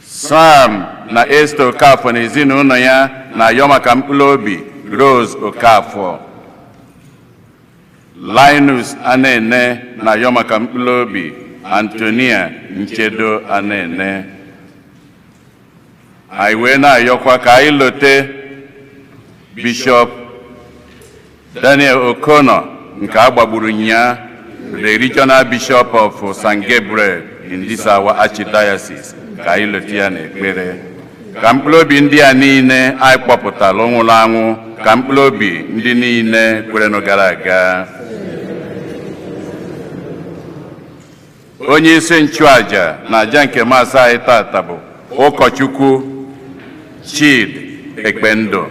Sam na Esther Okafọ na ezinụlọ ya na-ayọ maka mkpụrụ obi Rose Okafọ. Linus Anene na-ayọ maka mkpụrụ obi Antonia Nchedo Anene. Anyị wee na-ayọkwa ka anyị lote Bishop Daniel O'Connor nke a gbagburu nya, the regional bishop of San Gabriel in this our archdiocese, ka anyị lote ya n'ekpere. Ka mkpụrụ obi ndị a niile anyị kpọpụtara nwụrụ anwụ, ka mkpụrụ obi ndị niile kwerenụ gara aga. Onye isi nchụaja na aja nke Mass anyị tata bụ ụkọchukwu Chidi Ekpendụ.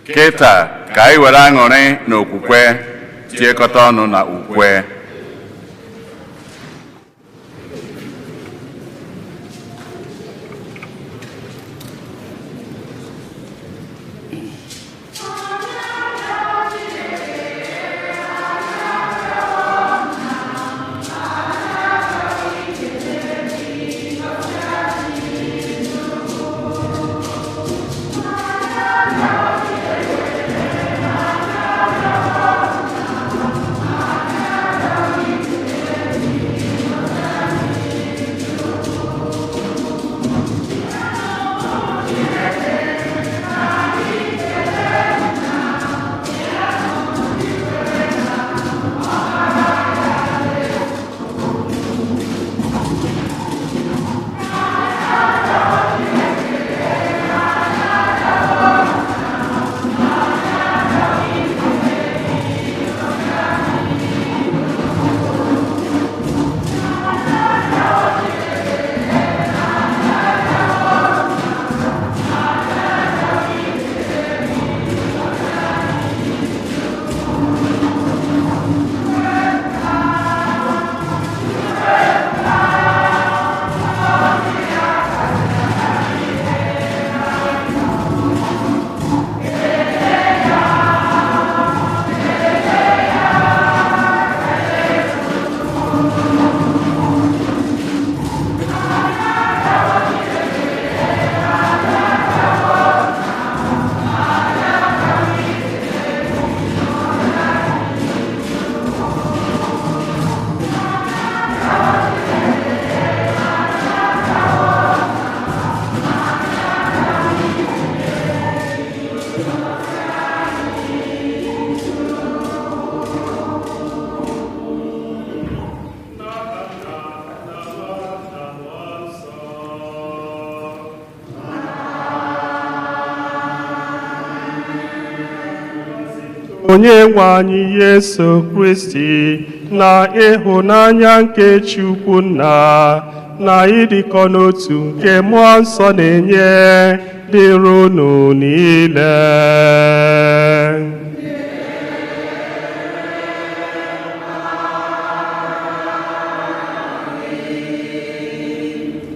Kịta ka anyị were aṅụrị na okwukwe tiekọta ọnụ na ukwe. Onye nwe anyị Yesu Kristi na ịhụnanya nke Chukwu Nna na ịdịkọ n'otu nke Mmụọ Nsọ na-enye dịrị unu niile.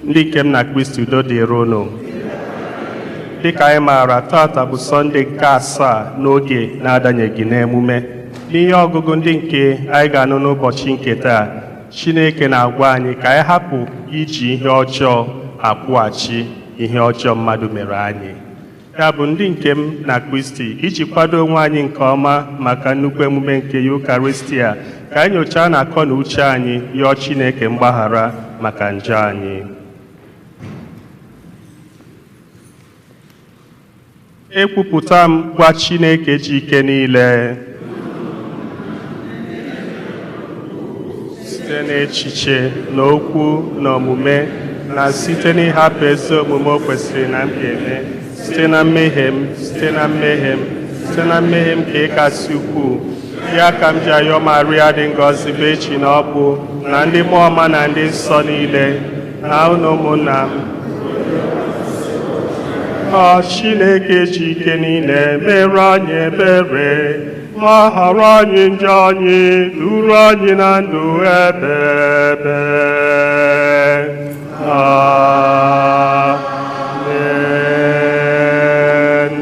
Ndị nke m na Kristi, udo dịrị unu. Dịka anyị maara, tata bụ Sọnde nke asaa n'oge na-adanyeghị n'emume. N'ihe ọgụgụ ndị nke anyị ga-anụ n'ụbọchị nke taa, Chineke na-agwa anyị ka anyị hapụ iji ihe ọjọọ akwụghachi ihe ọjọọ mmadụ mere anyị. Ya bụ, ndị nke m na Kristi, iji kwado onwe anyị nke ọma maka nnukwu emume nke Yukaristia, ka anyị nyochaa na akọ na uche anyị, yọọ Chineke mgbaghara maka njọ anyị. Ekwupụta m gwa Chineke ji ike niile, site n'echiche na okwu na omume, na site n'ịhapụ ezi omume o kwesịrị na m ga-eme, site na mmehie m, site na mmehie m, site na mmehie m ka ị kasị ukwuu. Ya ka m ji ayọ Maria dị ngọzi bụ echi na ọkpụ na ndị mmụọ ọma na ndị nsọ niile, na unu ụmụnna m. Ka Chineke ji ike niile mere anyị ebere, gbaghara anyị njọ anyị, duru anyị na ndụ ebe ebe. Amen.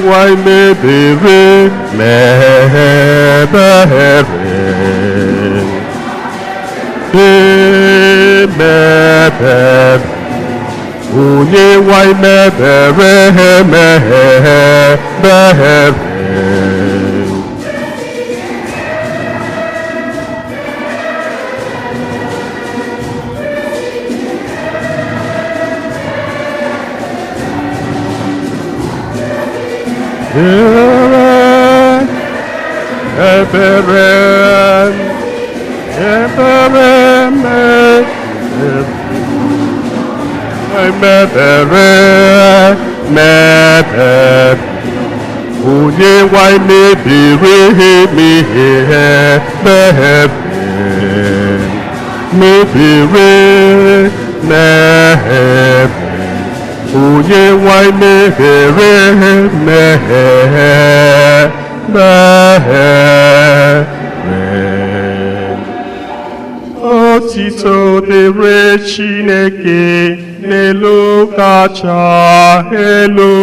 nwe mebere mebere mebere onye nwe mebere mebere. Ebere, ebere, ebere, mebere, onye nwe mebere mebere, mebere, mebere. Onye nwe mebere mebere. Otito dịrị Chineke n'elu kacha elu.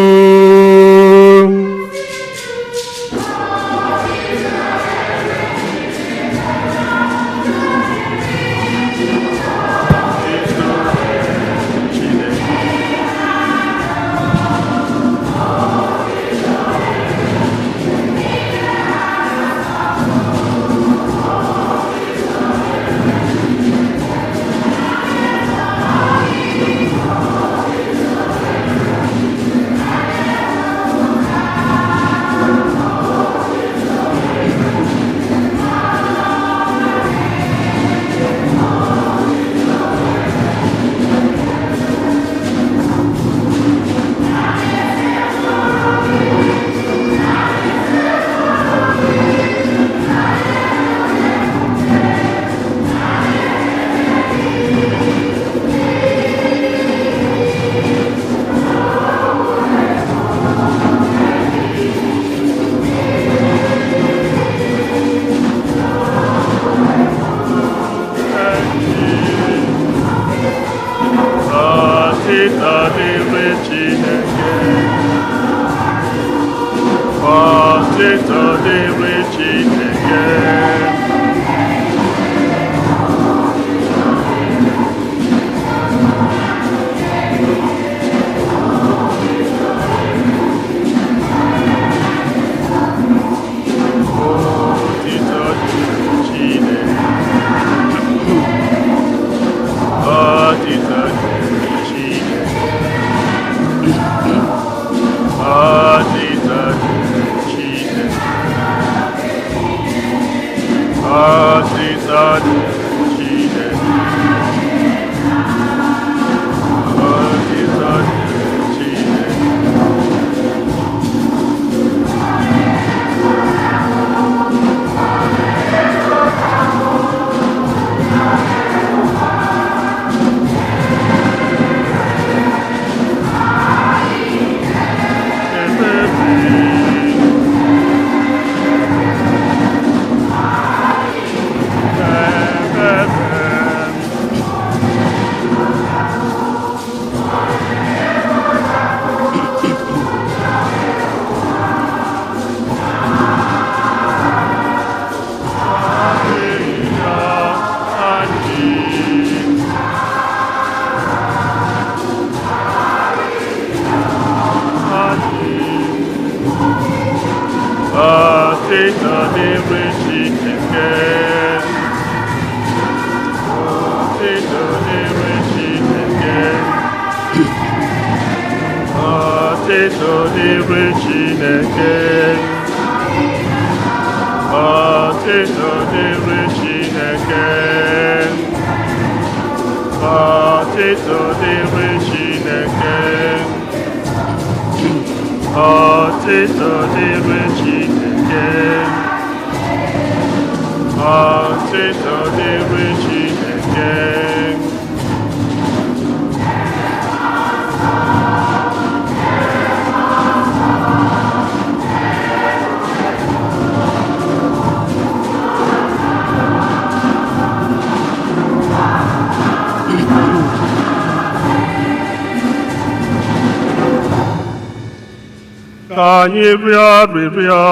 Ka Anyị rịọ arịrịọ.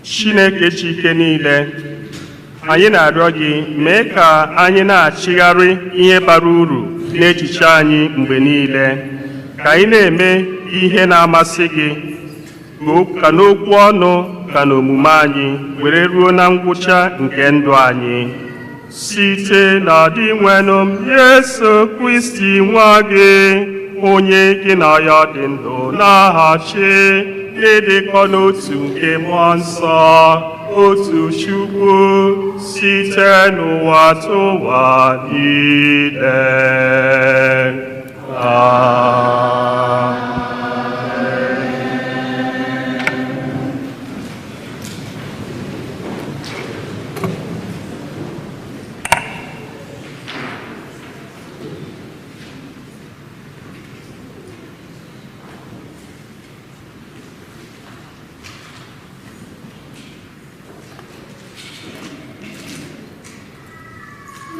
Chineke ji ike niile, anyị na-arịọ gị, mee ka anyị na-achịgharị ihe bara uru n'echiche anyị mgbe niile, ka anyị na-eme ihe na-amasị gị, ka n'okwu ọnụ ka n'omume anyị, were ruo na ngwụcha nke ndụ anyị, site na Dinwenụ m Yesu Kristi nwa gị, onye gị na ya dị ndụ na-aghachi n'ịdịkọ n'otu nke Mmụọ Nsọ, otu Chukwu, site n'ụwa tụwa niile. Amen.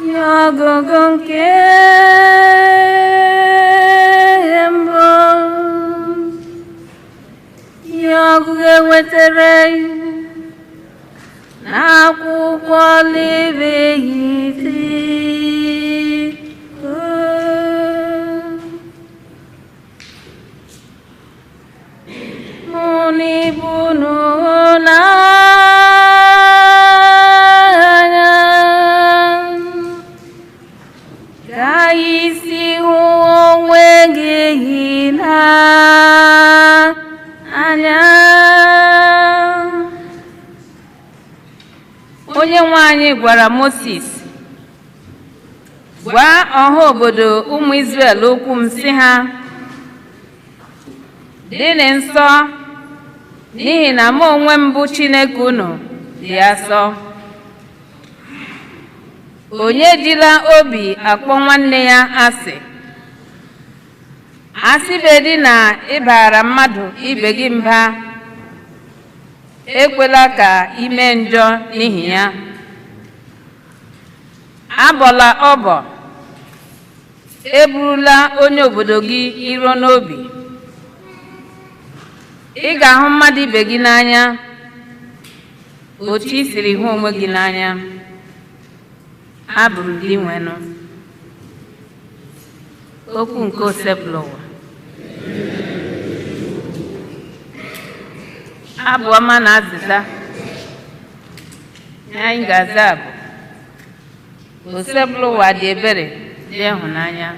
Ihe ọgụgụ nke mbụ. Ihe ọgụgụ ewetara n'akwụkwọ Liviti. Mụ na ibu unu n'anya, ka anyị si hụ onwe gị n'anya. Onye nwe anyị gwara Mosis, gwa ọha obodo ụmụ Izrel okwu m sị ha, dịnị nsọ, n'ihi na mụ onwe m bụ Chineke unu dị asọ. Onye jila obi akpọ nwanne ya asị, asịbedị na ịbara mmadụ ibe gị mba, ekwela ka ime njọ n'ihi ya. Abọla ọbọ, eburula onye obodo gị iro n'obi. Ị ga-ahụ mmadụ ibe gị n'anya otu i siri hụ onwe gị n'anya. Abụ m Dinwenụ. Okwu nke Osebụlụwa. Abụ ọma na azịza. Ihe anyị ga-aza bụ Osebụlụwa dị ebere dị ịhụnanya.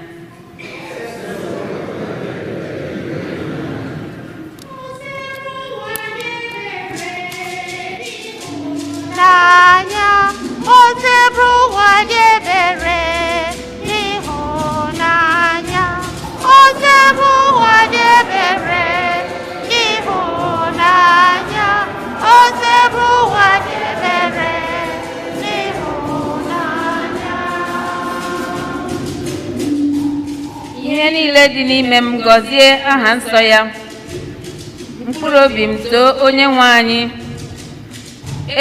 N'anya Osebụlụwa dị ebere n'ịhụnanya, Osebụlụwa dị ebere n'ịhụnanya, Osebụlụwa dị ebere n'ịhụnanya. Ihe niile dị n'ime m gọzie aha nsọ ya. Mkpụrụ obi m too onye nwe anyị.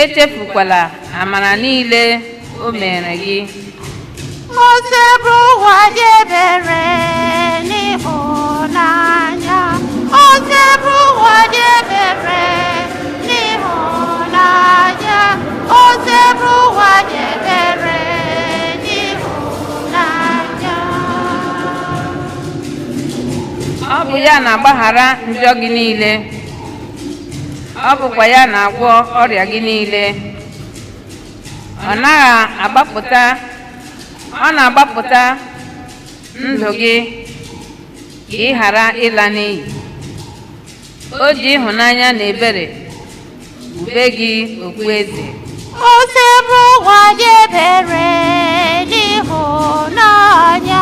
Echefukwala amara niile o mere gị. Osebụlụwa dị ebere n'ịhụnanya, Osebụlụwa dị ebere n'ịhụnanya, Osebụlụwa dị ebere n'ịhụnanya. Ọ bụ ya na-agbaghara njọ gị niile. Ọ bụkwa ya na-agwọ ọrịa gị niile. Ọ naghị agbapụta, ọ na-agbapụta ndụ gị ka ị ghara ịla n'iyi. O ji ịhụnanya na ebere kpube gị okpueze. Osebụlụwa dị ebere n'ịhụnanya,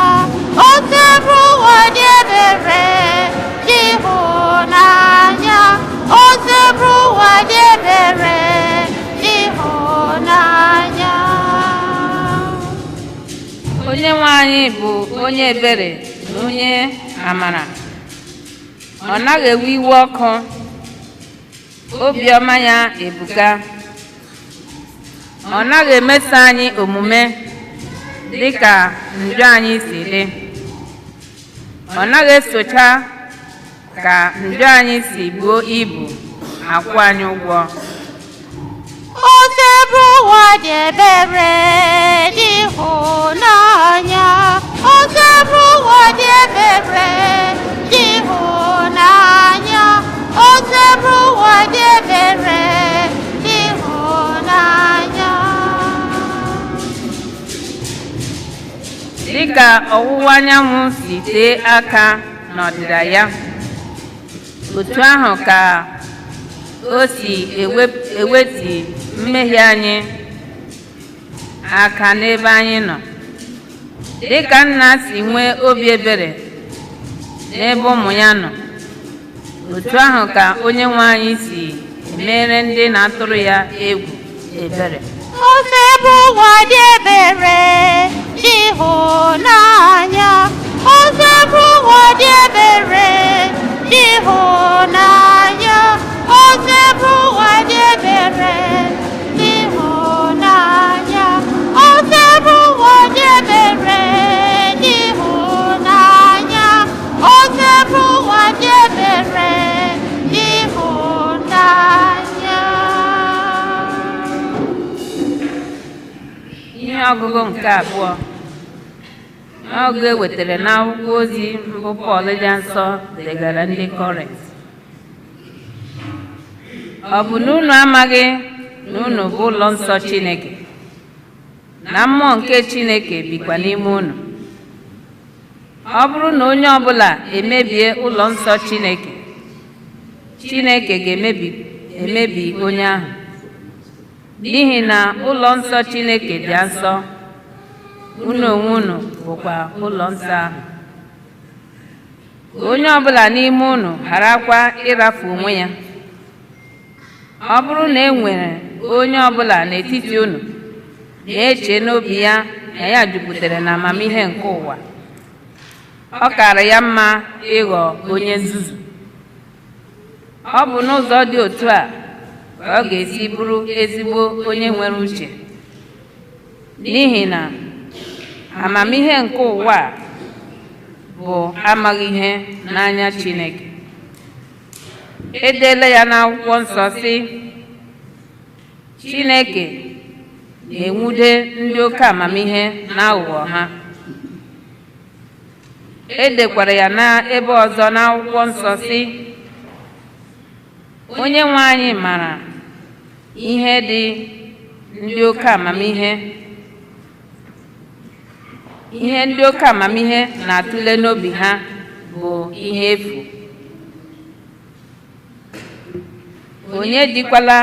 Osebụlụwa dị ebere n'ịhụnanya, Osebụlụwa dị ebere n'ịhụnanya. Onye nwe anyị bụ onye ebere na onye amara. Ọ naghị ewe iwe ọkụ. Obiọma ya ebuka. Ọ naghị emeso anyị omume dị ka njọ anyị si dị. Ọ naghị esocha ka njọ anyị si buo ibu akwụ anyị ụgwọ. Osebụwa dị ebere dị ịhụnanya. Osebụwa dị ebere dị ịhụnanya. Osebụwa dị ebere dị ịhụnanya. Dịka ọwụwa anyanwụ si tee aka n'ọdịda ya, otu ahụ ka o si eweti mmehie anyị aka n'ebe anyị nọ. Dịka nna si nwee obi ebere n'ebe ụmụ ya nọ, otu ahụ ka onye nwe anyị si emere ndị na-atụrụ ya egwu ebere. Osebụwa dị ebere dị ịhụnanya. Osebụwa dị ebere dị ịhụnanya. Osebụwa dị ebere dị ịhụnanya. Osebụwa dị ebere dị ịhụnanya. Osebụwa dị ebere dị ịhụnanya. Ihe ọgụgụ nke abụọ ọgụ e wetara n'akwụkwọ ozi mbụ Pọl dị nsọ degara ndị Kọrint. Ọ bụ na unu amaghị na unu bụ ụlọ nsọ Chineke, na mmụọ nke Chineke bikwa n'ime unu? Ọ bụrụ na onye ọbụla emebie ụlọ nsọ Chineke, Chineke ga-emebi emebi onye ahụ, n'ihi na ụlọ nsọ Chineke dị nsọ, unu onwe unu bụkwa ụlọ nsọ ahụ. Ka onye ọbụla n'ime unu gharakwa ịrafu onwe ya. Ọ bụrụ na e nwere onye ọbụla n'etiti unu na-eche n'obi ya na ya jupụtara na amamihe nke ụwa, ọ kaara ya mma ịghọ onye nzuzu. Ọ bụ n'ụzọ dị otu a ka ọ ga-esi bụrụ ezigbo onye nwere uche, n'ihi na amamihe nke ụwa a bụ amaghị ihe n'anya Chineke. Edeela ya n'akwụkwọ nsọ sị, Chineke na-enwude ndị oke amamihe na aghụghọ ha. Edekwara ya n'ebe ọzọ n'akwụkwọ nsọ sị, onye nwe anyị maara ihe dị ndị oke amamihe, ihe ndị oke amamihe na-atụle n'obi ha bụ ihe efu. Onye jikwala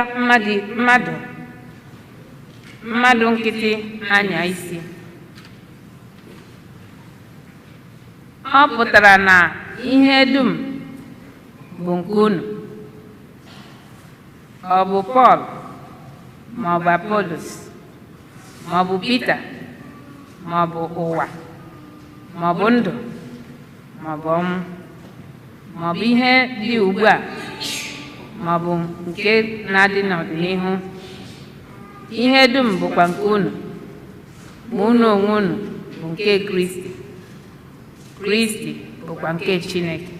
mmadụ nkịtị anya isi. Ọ pụtara na ihe dum bụ nke unu, ọ bụ Pọl ma ọ bụ Apolos ma ọ bụ Pita ma ọ bụ ụwa ma ọ bụ ndụ ma ọ bụ ọnwụ ma ọ bụ ihe dị ugbu a ma ọ bụ nke na-adị n'ọdịnihu. Ihe dum bụkwa nke unu, ma unu onwe unu bụ nke Kristi, Kristi bụkwa nke Chineke.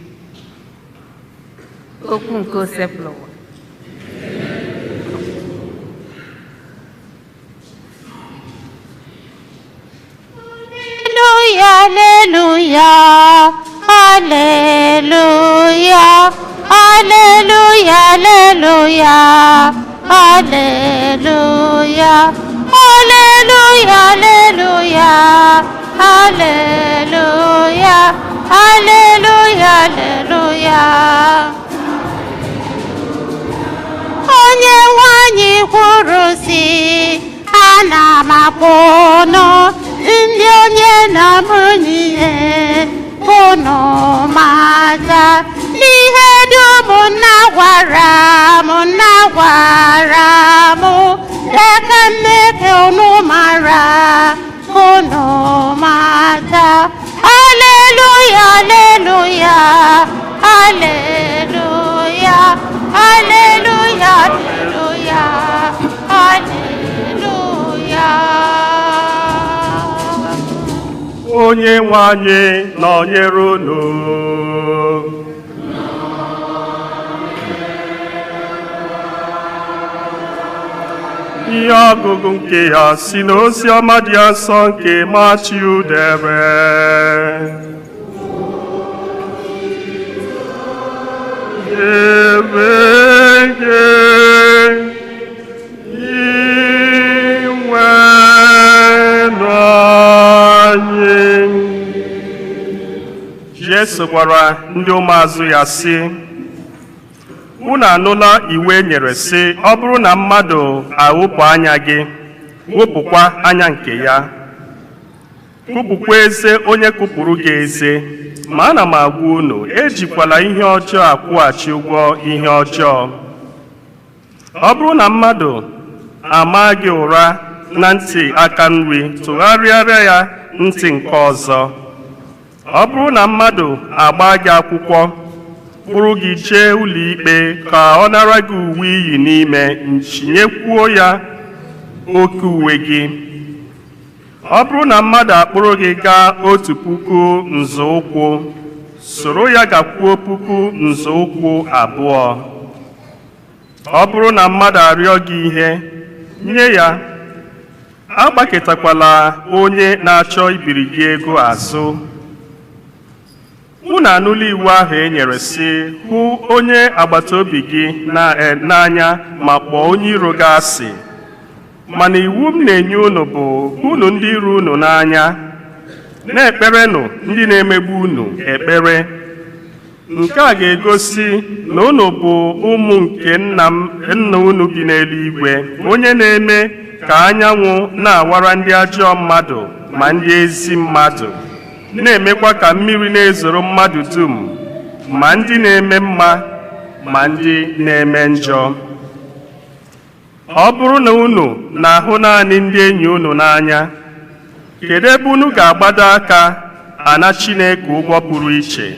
Okwu nke Osebụlụwa. Hallelujah, hallelujah, hallelujah, hallelujah, hallelujah, hallelujah, hallelujah, hallelujah, hallelujah. Onye nwanyị kwuru sị, ana m akpọ unu ndị onye na-amụ n'ihe, unu mata n'ihe dum nna gwara m, nna gwara m, eka mmeke unu mara, unu mata. Hallelujah, hallelujah, hallelujah, hallelujah, hallelujah, hallelujah. Onye nwe anyị nọnyere unu. Ihe ọgụgụ nke ya si n'ozi ọma dị nsọ nke Matiu dere. Ebe gị inwenụ anyị. Jesu gwara ndị ụmụazụ ya sị, unu anụla iwu e nyere sị, ọ bụrụ na mmadụ aghụpụ anya gị, ghụpụkwa anya nke ya, kụpụkwa eze onye kụpụrụ gị eze. Ma ana m agwa unu, ejikwala ihe ọjọọ akwụghachi ụgwọ ihe ọjọọ. Ọ bụrụ na mmadụ ama gị ụra na ntị aka nri, tụgharịara ya ntị nke ọzọ. Ọ bụrụ na mmadụ agba gị akwụkwọ, kpụrụ gị jee ụlọikpe ka ọ nara gị uwe iyi n'ime, ntinyekwuo ya oke uwe gị. Ọ bụrụ na mmadụ akpụrụ gị gaa 1000 nzọụkwụ, soro ya gakwuo 2000 nzọụkwụ. Ọ bụrụ na mmadụ arịọ gị ihe, nye ya. Agbaketakwala onye na-achọ ibiri gị ego azụ. Unu anụla iwu ahụ e nyere sị, hụ onye agbata obi gị n'anya ma kpọọ onye iro gị asị. Mana iwu m na-enye unu bụ, hụnụ ndị iro unu n'anya, na-ekperenụ ndị na-emegbu unu ekpere. Nke a ga-egosi na unu bụ ụmụ nke nna unu bi n'eluigwe, onye na-eme ka anyanwụ na-awara ndị ajọ mmadụ ma ndị ezi mmadụ, na-emekwa ka mmiri na-ezoro mmadụ dum, ma ndị na-eme mma ma ndị na-eme njọ. Ọ bụrụ na unu na-ahụ naanị ndị enyi unu n'anya, kedu ebe unu ga-agbado aka ana Chineke ụgwọ pụrụ iche?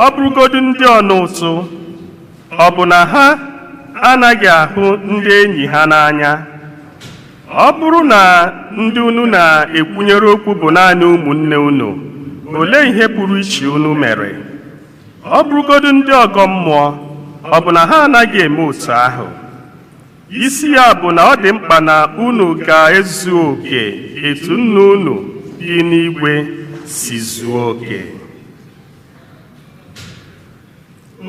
Ọ bụrụgodu ndị ọna ụtụ, ọ bụ na ha anaghị ahụ ndị enyi ha n'anya? Ọ bụrụ na ndị unu na-ekwunyere okwu bụ naanị ụmụnne unu, olee ihe pụrụ iche unu mere? Ọ bụrụgodu ndị ọgọ mmụọ, ọ bụ na ha anaghị eme otu ahụ? Isi ya bụ na ọ dị mkpa na unu ga-ezu oke etu nna unu bi n'igwe si zuo oke.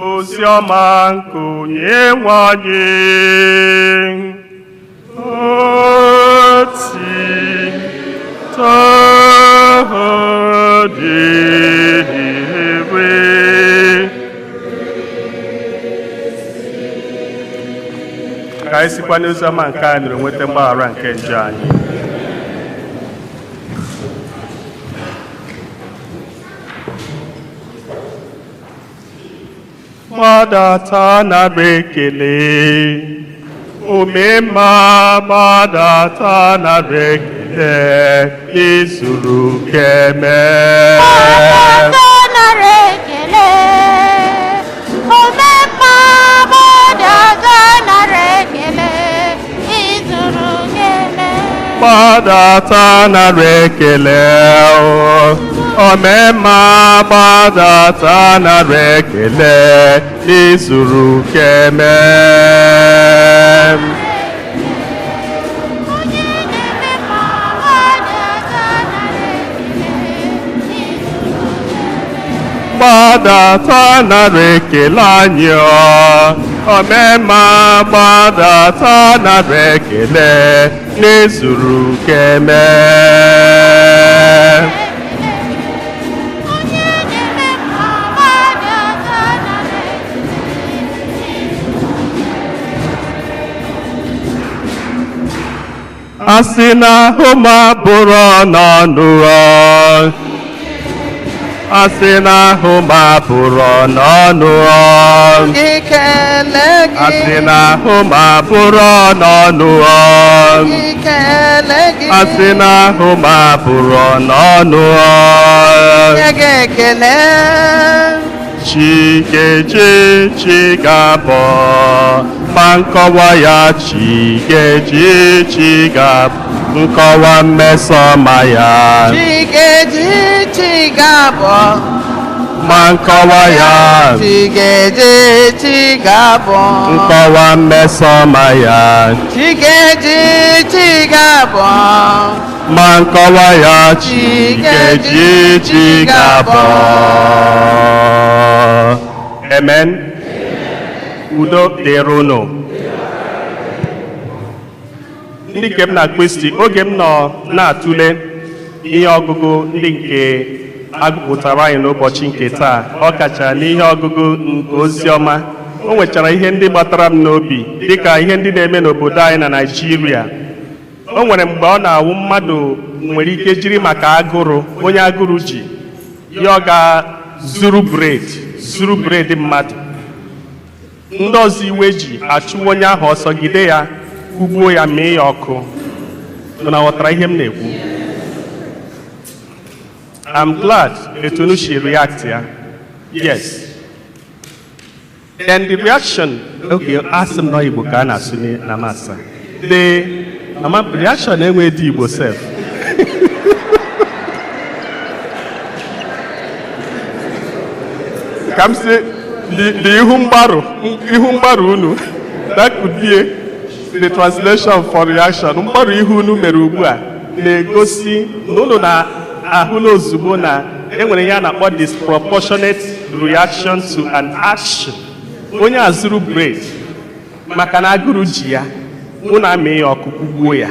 Ozi ọma nke Onyenwe anyị. Otito dịrị. Ka anyị sikwa n'ozi ọma nke anyị nụrụ nweta mgbaghara nke njọ anyị. Gbadata nara ekele, omemma, gbadata nara ekele, izuru keme. Gbadata nara ekele, omemma, gbadata nara ekele, izuru keme. Gbadata nara ekele, omemma, gbadata nara ekele, izuru keme. Onye na-eme mma, gbadata nara ekele, izuru keme. Gbadata nara ekele anyị, omemma, gbadata nara ekele, n'ezuru keme. Onye na-eme mma, gbadata nara ekele, izuru. A sị na ahụ m abụrụ n'ọnụ, a sị na ahụ m abụrụ n'ọnụ, Ikele a sị gị, na ahụ m abụrụ n'ọnụ, ikele gị, a sị na ahụ m abụrụ n'ọnụ. Nye gị ekele. Chi ga-eji, chi ga-abọ, ma nkọwa ya, chi ga-eji, chi ga-abọ. Nkọwa mmesoma ya. Chi ga-eji, chi ga-abọ. Ma nkọwa ya. Chi ga-eji, chi ga-abọ. Nkọwa mmesoma ya. Chi ga-eji, chi ga-abọ. Ma nkọwa ya. Chi ga-eji, chi ga-abọ. Amen. Udo dịrị unu, ndị nke m na Kristi. Oge m nọ na-atụle ihe ọgụgụ ndị nke agụpụtara anyị n'ụbọchị nke taa, ọ kacha n'ihe ọgụgụ nke ozi ọma, o nwechara ihe ndị gbatara m n'obi, dịka ihe ndị na-eme n'obodo anyị na Naịjirịa. O nwere mgbe ọ na-awụ mmadụ nwere ike jiri maka agụrụ, onye agụrụ ji ya, ọ ga-zuru bread, zuru bread mmadụ. Ndị ọzọ iwe ji achụwa onye ahụ ọsọ, gide ya, kugbuo ya, mee ya ọkụ. Na ghọtara ihe m na-ekwu? I'm glad etu unu si react ya. Yes. Then the reaction, okay, asị m na Igbo ka a na-asụ na masa. The mama reaction enweghị dị Igbo sef. Ka m sị the ihu mgbarụ unu, that could be the translation for reaction. Mgbarụ ihu unu mere ugbu a na-egosi na unu na-ahụla ozugbo na enwere ihe a na-akpọ disproportionate reaction to an action. Onye a zuru bread maka na agụrụ ji ya, unu amị ya ọkụ, kugbuo ya.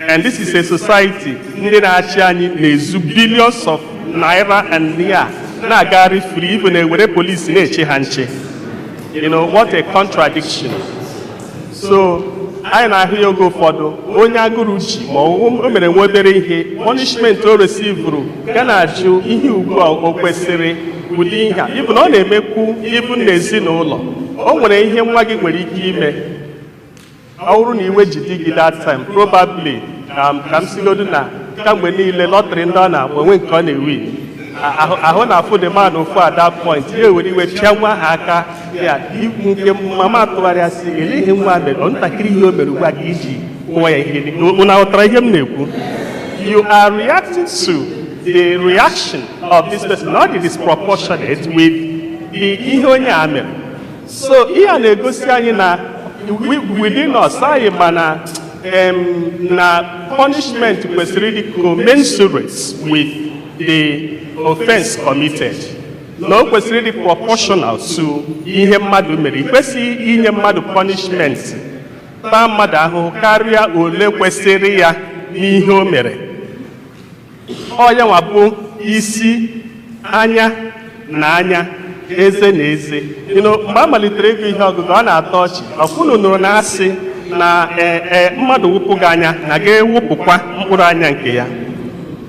And this is a society ndị na-achị anyị na-ezu billions of naira and ya na-agagharị free, even na-ewere polisi na-eche ha nche. What a contradiction. So anyị na-ahụ ya oge ụfọdụ, onye agụrụ ji ma o mere nwa obere ihe, punishment o resivuru ga na-ajụ ihe ugbu a o kwesịrị ụdị ihe a. Even ọ na-emekwu even n'ezinụlọ, o nwere ihe nwa gị nwere ike ime, ọ bụrụ na iwe ji di gị that time, probably ka m sigodu na kamgbe niile lottery ndị ọ na-agba enwe nke ọ na-ewin, ahụ na-afụ the man ụfụ at that point, ya ewere iwe pịa nwa ha aka ya. Nke mama atụgharịa sị, ele ihe nwa mere? Ọ ntakịrị ihe o mere ugbu a ka iji kụwa ya ihe. Unu ghọtara ihe m na-ekwu? You are reacting to the reaction of this person, not the disproportionate with the ihe onye a mere. So ihe a na-egosi anyị na within us, anyị ma na punishment kwesịrị ịdị commensurate with the offense committed, na o kwesịrị ịdị proportional to ihe mmadụ mere. I kwesịghị inye mmadụ punishment, taa mmadụ ahụhụ karịa ole kwesịrị ya n'ihe o mere. Ọ ya nwa bụ isi anya na anya, eze na eze. Mgbe a malitere ịgụ ihe ọgụgụ, ọ na-atọ ọchị. Ọkwụnụ nụrụ na asị na ee, mmadụ wụpụ gị anya, na ga-ewupụkwa mkpụrụ anya nke ya.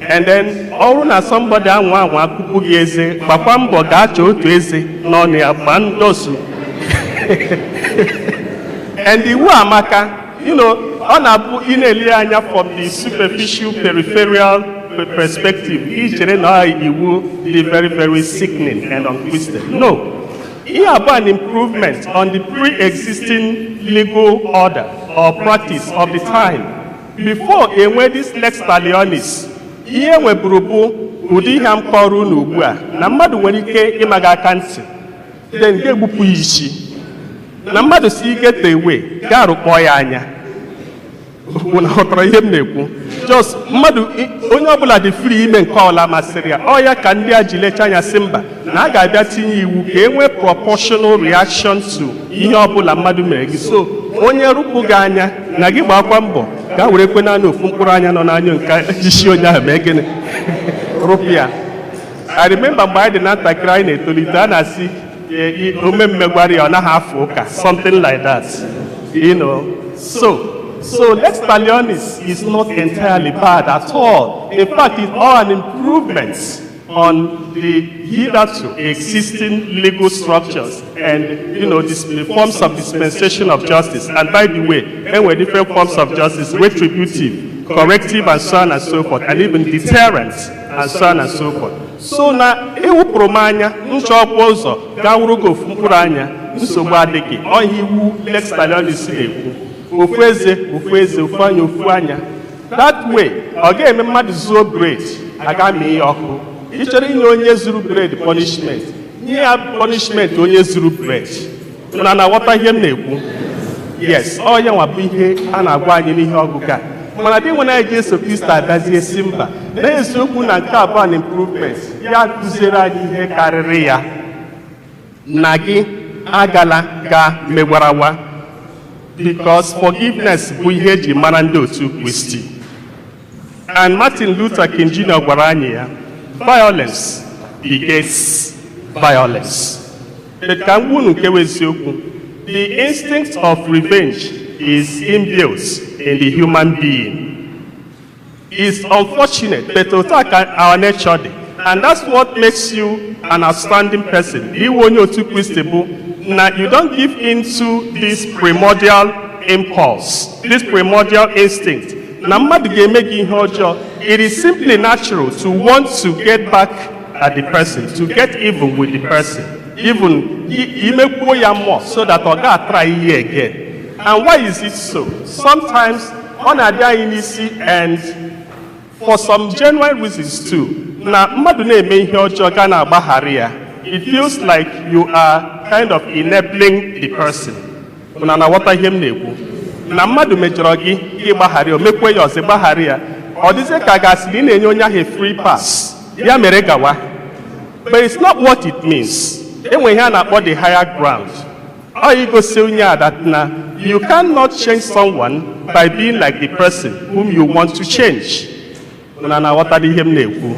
And then ọ bụrụ na somebody anwa anwa akụpụ gị eze, gbakwa mbọ gaa chọọ otu eze n'ọnụ ya gbaa ndosu. And iwu amaka. Ọ na-abụ ị na-ele anya from the superficial peripheral perspective, ị chere na ọ iwu dị very very sickening and unchristian. No, ihe abụọ an improvement on the pre-existing legal order or practice of the time before enwe this lex talionis. Ihe nweburu bụ ụdị ihe m kọrọ unu ugbu a, na mmadụ nwere ike ịma gị aka ntị, then ga-egbupụ ya isi, na mmadụ si get away, gaa rụkpọọ ya anya. Unu ghọtara ihe m na-ekwu? Just mmadụ, onye ọbụla dị free ime nke ọla masịrị ya. Ọ ya ka ndị a ji lecha anya sị mba, na a ga-abịa tinye iwu ka e nwee proportional reaction to ihe ọbụla mmadụ mere gị. So onye rụpụ gị anya, na gị gbakwa mbọ gaa were kwe naanị ofu mkpụrụ anya nọ n'anya nke isi onye ahụ mee gịnị? Rụpụ ya. I remember mgbe anyị dị na ntakịrị, anyị na-etolite, a na-asị omemme gwara ya ọ naghị afụ ụka, something like that. So lex talionis is not entirely bad at all. In fact, it's all an improvement on the hitherto existing legal structures and the forms of dispensation of justice. And by the way, there were different forms of justice: retributive, corrective, and so on and so forth, and even deterrent, and so on and so forth. So na ewupụrụ m anya, nchọkwa ụzọ gaa wụrụ gị ofu mkpụrụ anya, nsogbu adịghị. Ọhịa iwu lex talionis na-ekwu: ofu eze, ofu eze, ofu anya, ofu anya. That way, ọ ga-eme mmadụ zuo bread, aga mee ya ọkụ. Ị chọrọ inye onye zuru bread punishment, nye ya punishment onye zuru bread. Na na-aghọta ihe m na-ekwu? Yes, ọ ya nwa bụ ihe a na-agwa anyị n'ihe ọgụgụ a. Mana dị nwere anyị, Jesu Kristo abịazie si mba, na-eziokwu na nke abụọ na improvement ya kụziere anyị ihe karịrị ya, na gị agala ga megwarawa, because forgiveness bụ ihe eji mara ndị otu Kristi. And Martin Luther King Jr. gwara anyị ya, "Violence begets violence." But ka m gwa unu nke bụ eziokwu, the instinct of revenge is inbuilt in the human being. It's unfortunate, but otu a ka our nature dị, and that's what makes you an outstanding person. Iwe onye otu Kristi bụ na you don't give into this primordial impulse, this primordial instinct na mmadụ ga-eme gị ihe ọjọọ. It is simply natural to want to get back at the person, to get even with the person, even imekwuo ya more so that ọ ga-atry ihe again. And why is it so? Sometimes ọ na-adị anyị n'isi, and for some genuine reasons too, na mmadụ na-eme ihe ọjọọ ga na-agbaghara ya, it feels like you are kind of enabling the person. Na na-aghọta ihe m na-ekwu? Na mmadụ mejọrọ gị, gị gbaghara ya, o mekwe ya ọzọ, gbaghara ya, ọ dịzie ka a ga-asị na ị na-enye onye ahụ a free pass, ya mere gawa. But it's not what it means. Enwe ihe a na-akpọ the higher ground. Ọ igosi onye a that na you cannot change someone by being like the person whom you want to change. Na na-aghọtara ihe m na-ekwu?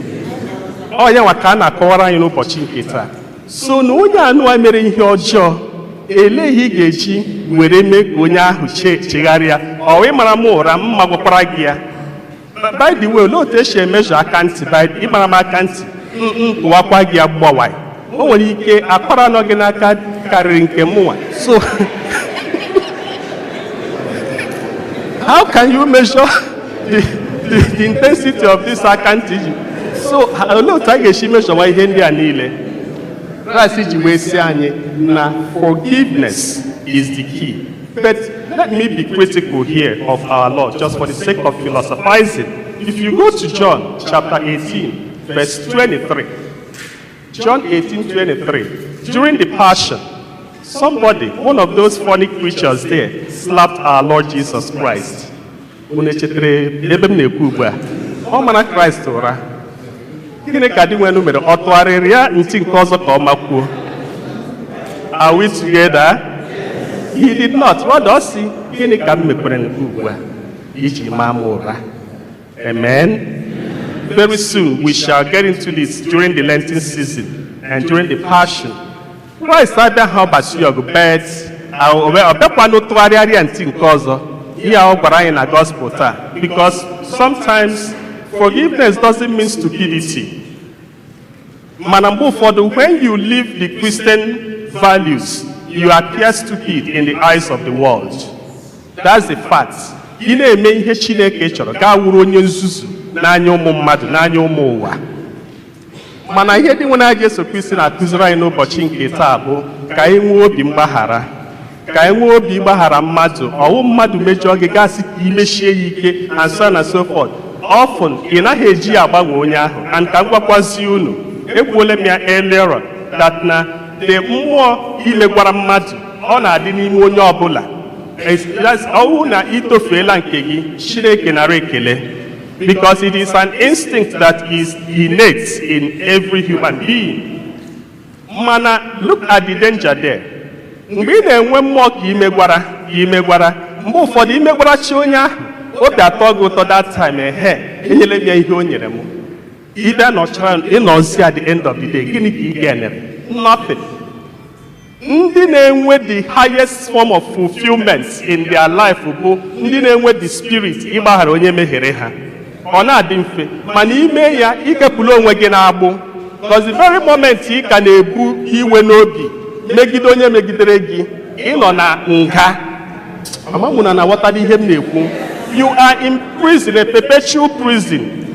Ọ ya nwa ka a na-akọwara anyị n'ụbọchị nke taa. So na onye anụwa mere ihe ọjọọ, elee ihe ị ga-eji were mee ka onye ahụ chegharịa? Ọ ịmara m ụra, mma gwakwara gị ya. By the way, olee otu esi emejọ aka ntị? By ịmara m aka ntị, m tụwakwa gị agbawa, o nwere ike akwara nọ gị n'aka karịrị nke mụnwa. So how can you measure the intensity of this aka ntị ji? So olee otu a ga-esi mejọwa ihe ndị a niile? Christ ji wee sị anyị na forgiveness is the key. But let me be critical here of our Lord, just for the sake of philosophizing. If you go to John chapter 18 verse 23, John 18:23, during the Passion, somebody, one of those funny creatures there, slapped our Lord Jesus Christ. Unu echetara ebe m na-ekwu ugbu a? Ọ mara Kraịst ụra. Gịnị ka di nwenu mere? Ọ tụgharịrị ya ntị nke ọzọ ka ọ makwuo? Are we together? He did not. Rather, ọ sị, "Gịnị ka m mekwere nke ugbu a iji maa m ụra?" Amen. Very soon we shall get into this during the Lenten season and during the Passion. Christ abịa ha ọbasi ọgụ, but ọ bịakwanụ tụgharịarịa ntị nke ọzọ. Ihe a ọ gwara anyị na gospel taa, because sometimes forgiveness doesn't mean stupidity. Mana mgbe ụfọdụ, when you live the Christian values, you appear stupid in the eyes of the world. That's the fact. Ị na-eme ihe Chineke chọrọ, gaa wuru onye nzuzu n'anya ụmụ mmadụ, n'anya ụmụ ụwa. Mana ihe dị nwere Jesu Kristi na-akụziri anyị n'ụbọchị nke taa bụ ka anyị nwee obi mgbaghara, ka anyị nwee obi mgbaghara mmadụ. Ọwụ mmadụ mejọọ gị, gasị ka imechie ya ike and so on and so forth. Often ị naghị eji ya agbanwe onye ahụ. And ka m gwakwazi unu, ekwuola m ya earlier on that na the mmụọ imegwara mmadụ, ọ na-adị n'ime onye ọbụla. Ọwụ na itofeela nke gị, Chineke nara ekele, because it is an instinct that is innate in every human being. Mana look at the danger there. Mgbe ị na-enwe mmụọ ka imegwara, ka imegwara, mgbe ụfọdụ imegwara chi onye ahụ, obi atọ gị ụtọ that time, ehe, enyela m ya ihe o nyere m. Ịbịa nọchara ịnọzi, at the end of the day, gịnị ka ị ga-enere? Nothing. Ndị na-enwe the highest form of fulfillment in their life bụ ndị na-enwe the spirit ịgbaghara onye mehiere ha. Ọ na-adị mfe, mana ime ya, ikepụla onwe gị n'agbụ, because the very moment ị ka na-ebu iwe n'obi megide onye megidere gị, ịnọ na nga. Amamụ na na-aghọtara ihe m na-ekwu? You are in prison, a perpetual prison.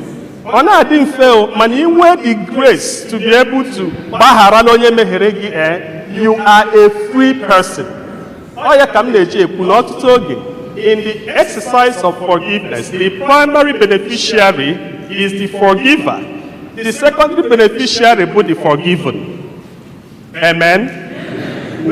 Ọ na-adị mfe o, mana ị nwee the grace to be able to gbaghara na onye mehiere gị, you are a free person. Ọ ya ka m na-eji ekwu na ọtụtụ oge In the exercise of forgiveness, the primary beneficiary is the forgiver. The secondary beneficiary bụ the forgiven. Amen.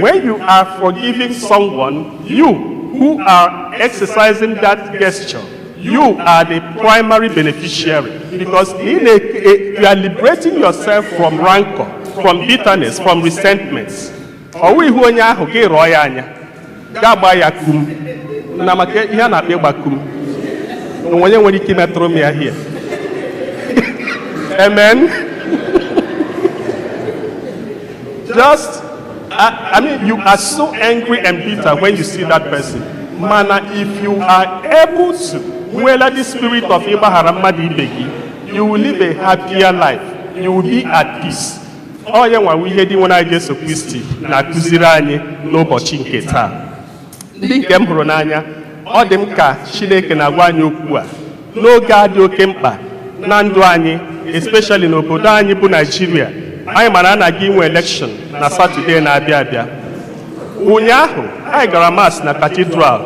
When you are forgiving someone, you who are exercising that gesture, you are the primary beneficiary because you are liberating yourself from rancor, from bitterness, from resentments. Ọwụ ihu onye ahụ gị rụọ ya anya, gaa gbaa ya kum. Na maka ihe a na-akpọ ịgba kum. Onwe onye nwere ike imetụrụ m ya here. Amen. Just, I mean, you are so angry and bitter when you see that person. Mana if you are able to nwela the spirit of ịgbaghara mmadụ ibe gị, you will live a happier life. You will be at peace. Ọ ya nwawo ihe dị nwere anyị Jesu Kristi na-akụziri anyị n'ụbọchị nke taa. Ndị nke m hụrụ n'anya, ọ dị m ka Chineke na-agwa anyị okwu a n'oge a dị oke mkpa na ndụ anyị, especially n'obodo anyị bụ Naijiria. Anyị mara a na-aga inwe election na Saturday na-abịa abịa. Ụnyaahụ anyị gara Mass na Cathedral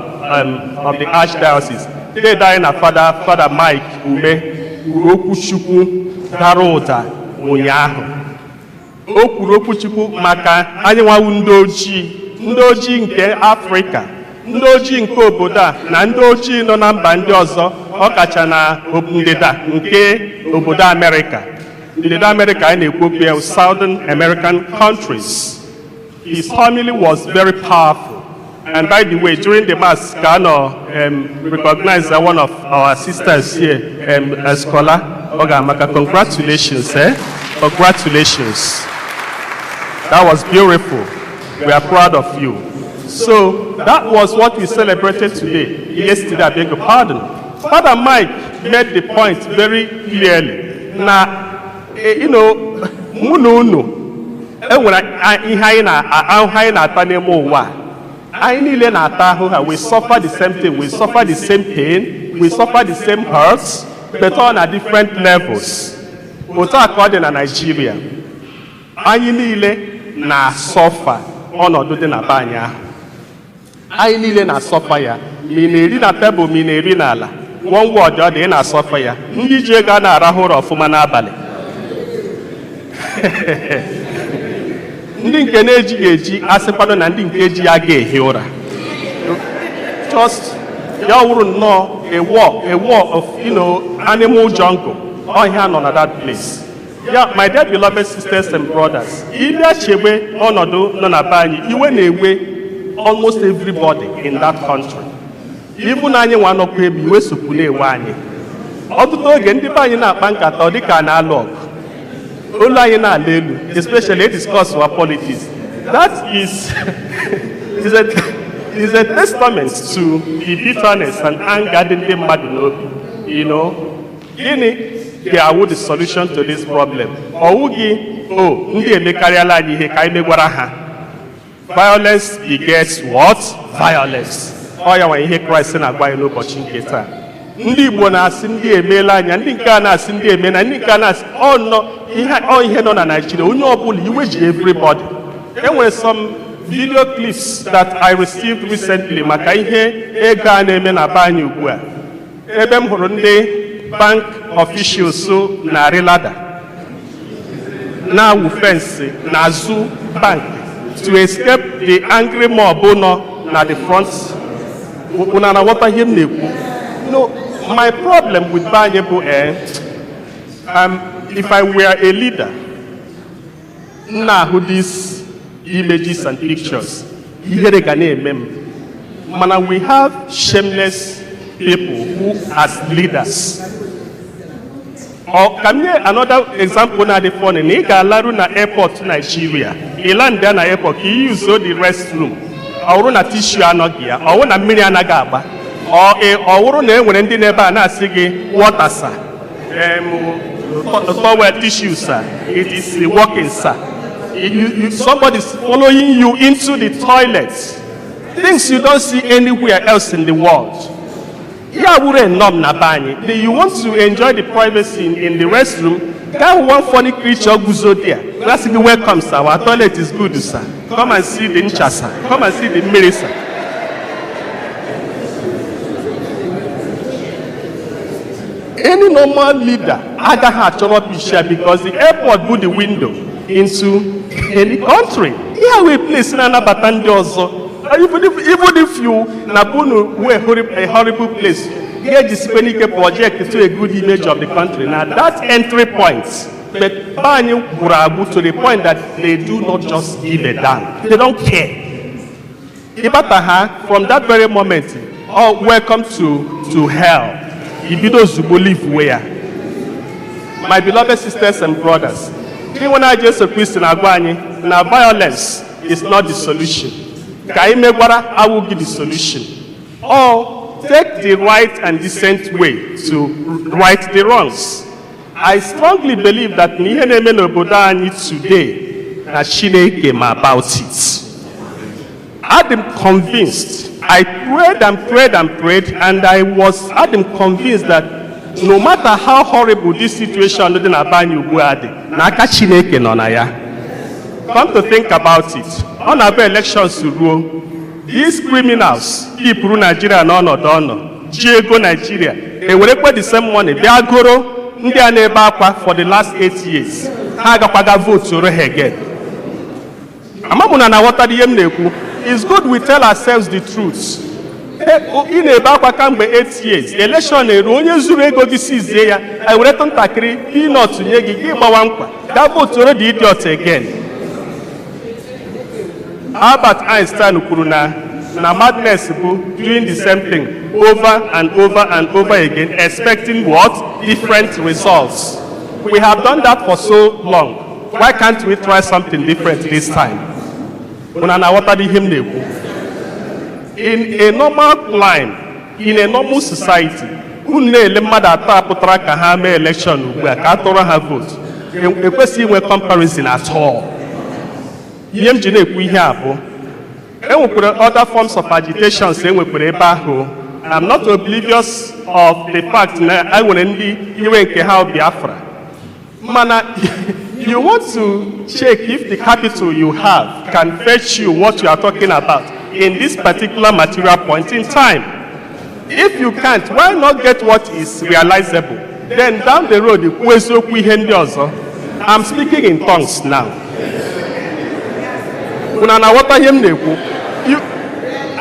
of the Archdiocese. Dede anyị na Fada Mike Ume kwuru okwu Chukwu dara ụda ụnyaahụ. O kwuru okwu Chukwu maka anyị nwawu ndị ojii, ndị ojii nke Afrịka, ndị ojii nke obodo a na ndị ojii nọ na mba ndị ọzọ, ọkacha na ndịda nke obodo Amerịka. Ndịda Amerịka anyị na-ekwu okwu ya, Southern American countries. His family was very powerful. And by the way, during the Mass, ka nọ recognize one of our sisters here, a scholar, Ogamaka. Congratulations, eh? Congratulations. That was beautiful. We are proud of you. So that was what we celebrated today. Yesterday, I beg your pardon. Father Mike made the point very clearly. Now, mụ na unu enwere ihe anyị na ahụhụ anyị na-ata n'ime ụwa a. Anyị niile na-ata ahụhụ ha. We suffer the same thing, we suffer the same pain, we suffer the same hurts, but on at different levels. Otu a ka ọ dị na Nigeria. Anyị niile na-asuffer ọnọdụ dị na be anyị ahụ. Anyị niile na-asuffer ya, ma ị na-eri na tebụl, ma ị na-eri n'ala. One word, ọ dị ị na-asuffer ya. Ndị ji ego a na-arahụ ụra ọfụma n'abalị, ndị nke na-ejighị eji asịkwanụ na ndị nke ji ya ga-ehi ụra. Just ya wụrụ nnọọ a war of animal jungle ọhịa nọ na that place. Ya, my dear beloved sisters and brothers, ịbịa chebe ọnọdụ nọ na be anyị, iwe na-ewe almost everybody in that country. Even anyị nwa nọkwa ebe, iwe sokwu na-ewe anyị. Ọtụtụ oge ndị be anyị na-akpa nkata, ọ dịka a na-alụ ọgụ, olu anyị na-ala elu, especially e discuss our politics. That is a testament to the bitterness and anger dị ndị mmadụ n'obi. Gịnị ga-awụ the solution to this problem? Ọwụ gị o ndị emekarịala anyị ihe ka anyị megwara ha. Violence begets what? Violence. Ọ ya nwe ihe Kraịst na-agwa anyị n'ụbọchị nke taa. Ndị Igbo na-asị ndị emeela anya, ndị nke a na-asị ndị emela, ndị nke a na-asị ọ nọ ihe ọ ihe nọ na Naịjirịa. Onye ọbụla iwe ji everybody. E nwere some video clips that I received recently maka ihe ego a na-eme na be anyị ugbu a, ebe m hụrụ ndị bank officials na-arị ladder, na-awụ fence n'azụ bank to escape the angry mob nọ na the front. Unu na-aghọta ihe m na-ekwu? No, my problem with be anyị bụ if I were a leader, m na-ahụ these images and pictures, ihere ga na-eme m. Mana we have shameless people who as leaders. Ọ ka m nye another example na-adị funny na ị ga-alarụ na airport Nigeria, ị land na airport ka ị use the restroom, ọ bụrụ na tissue anọghị ya, ọ bụrụ na mmiri anaghị agba, ọ bụrụ na e nwere ndị n'ebe a na-asị gị, "Water sir, towel, tissue sir, it is working sir." Somebody is following you into the toilet, things you don't see anywhere else in the world. Ya wuru a norm na be anyị. You want to enjoy the privacy in the restroom, gaa hụ one funny creature guzo there na-asị gị, "Welcome sir, our toilet is good sir, come and see the ncha sir, come and see the mmiri sir." Any normal leader agaghị achọ rubbish ya, because the airport bụ the window into any country. Ihe wee place na-anabata ndị ọzọ. Even if you na bunu wee a horrible place, ga-ejisikwe n'ike project to a good image of the country na that entry point. But be anyị gwụrụ agwụ to the point that they do not just give a damn. They don't care. Ịbata ha, from that very moment, oh, welcome to hell. Ibido ozugbo live way ya. My beloved sisters and brothers, Dinwe na Jesu Kristi na-agwa anyị na violence is not the solution. Ka anyị megwara awụghị the solution. Or take the right and decent way to right the wrongs. I strongly believe that na ihe na-eme n'obodo anyị today, na Chineke ma about it. I'm convinced. I prayed and prayed and prayed, and I'm convinced that no matter how horrible this situation dị na be anyị ugbu a dị, na aka Chineke nọ na ya. Come to think about it, ọ na-abụ elections ruo, these criminals kipụrụ Nigeria n'ọnọdụ ọnọ, ji ego Nigeria, ewerekwa the same money bịa goro ndị a na-ebe akwa for the last 8 years, ha agakwaga vote ha again. Amamụ na na-aghọtara ihe m na-ekwu. It's good we tell ourselves the truth. Ị na-ebe akwa kamgbe 8 years, election eru, onye zuru ego gị sizie ya, ewereta ntakịrị peanut nye gị, gị gbawa nkwa gaa votuoro the idiot again. Albert Einstein kwuru na madness bụ doing the same thing over and over and over again, expecting what? Different results. We have done that for so long. Why can't we try something different this time? Unu na-aghọtara ihe m na-ekwu? In a normal climate, in a normal society, unu na-ele mmadụ atọ a pụtara ka ha mee election ugbu a, ka a tụrụ ha vote, ekwesịghị inwe comparison at all. Ihe m ji na-ekwu ihe a bụ, enwekwara other forms of agitations enwekwara ebe ahụ. I'm not oblivious of the fact na e nwere ndị iwe nke ha Biafra, mana you want to check if the capital you have can fetch you what you are talking about in this particular material point in time. If you can't, why not get what is realizable? Then down the road, kwuo eziokwu ihe ndị ọzọ. I'm speaking in tongues now. Unu na-aghọta ihe m na-ekwu?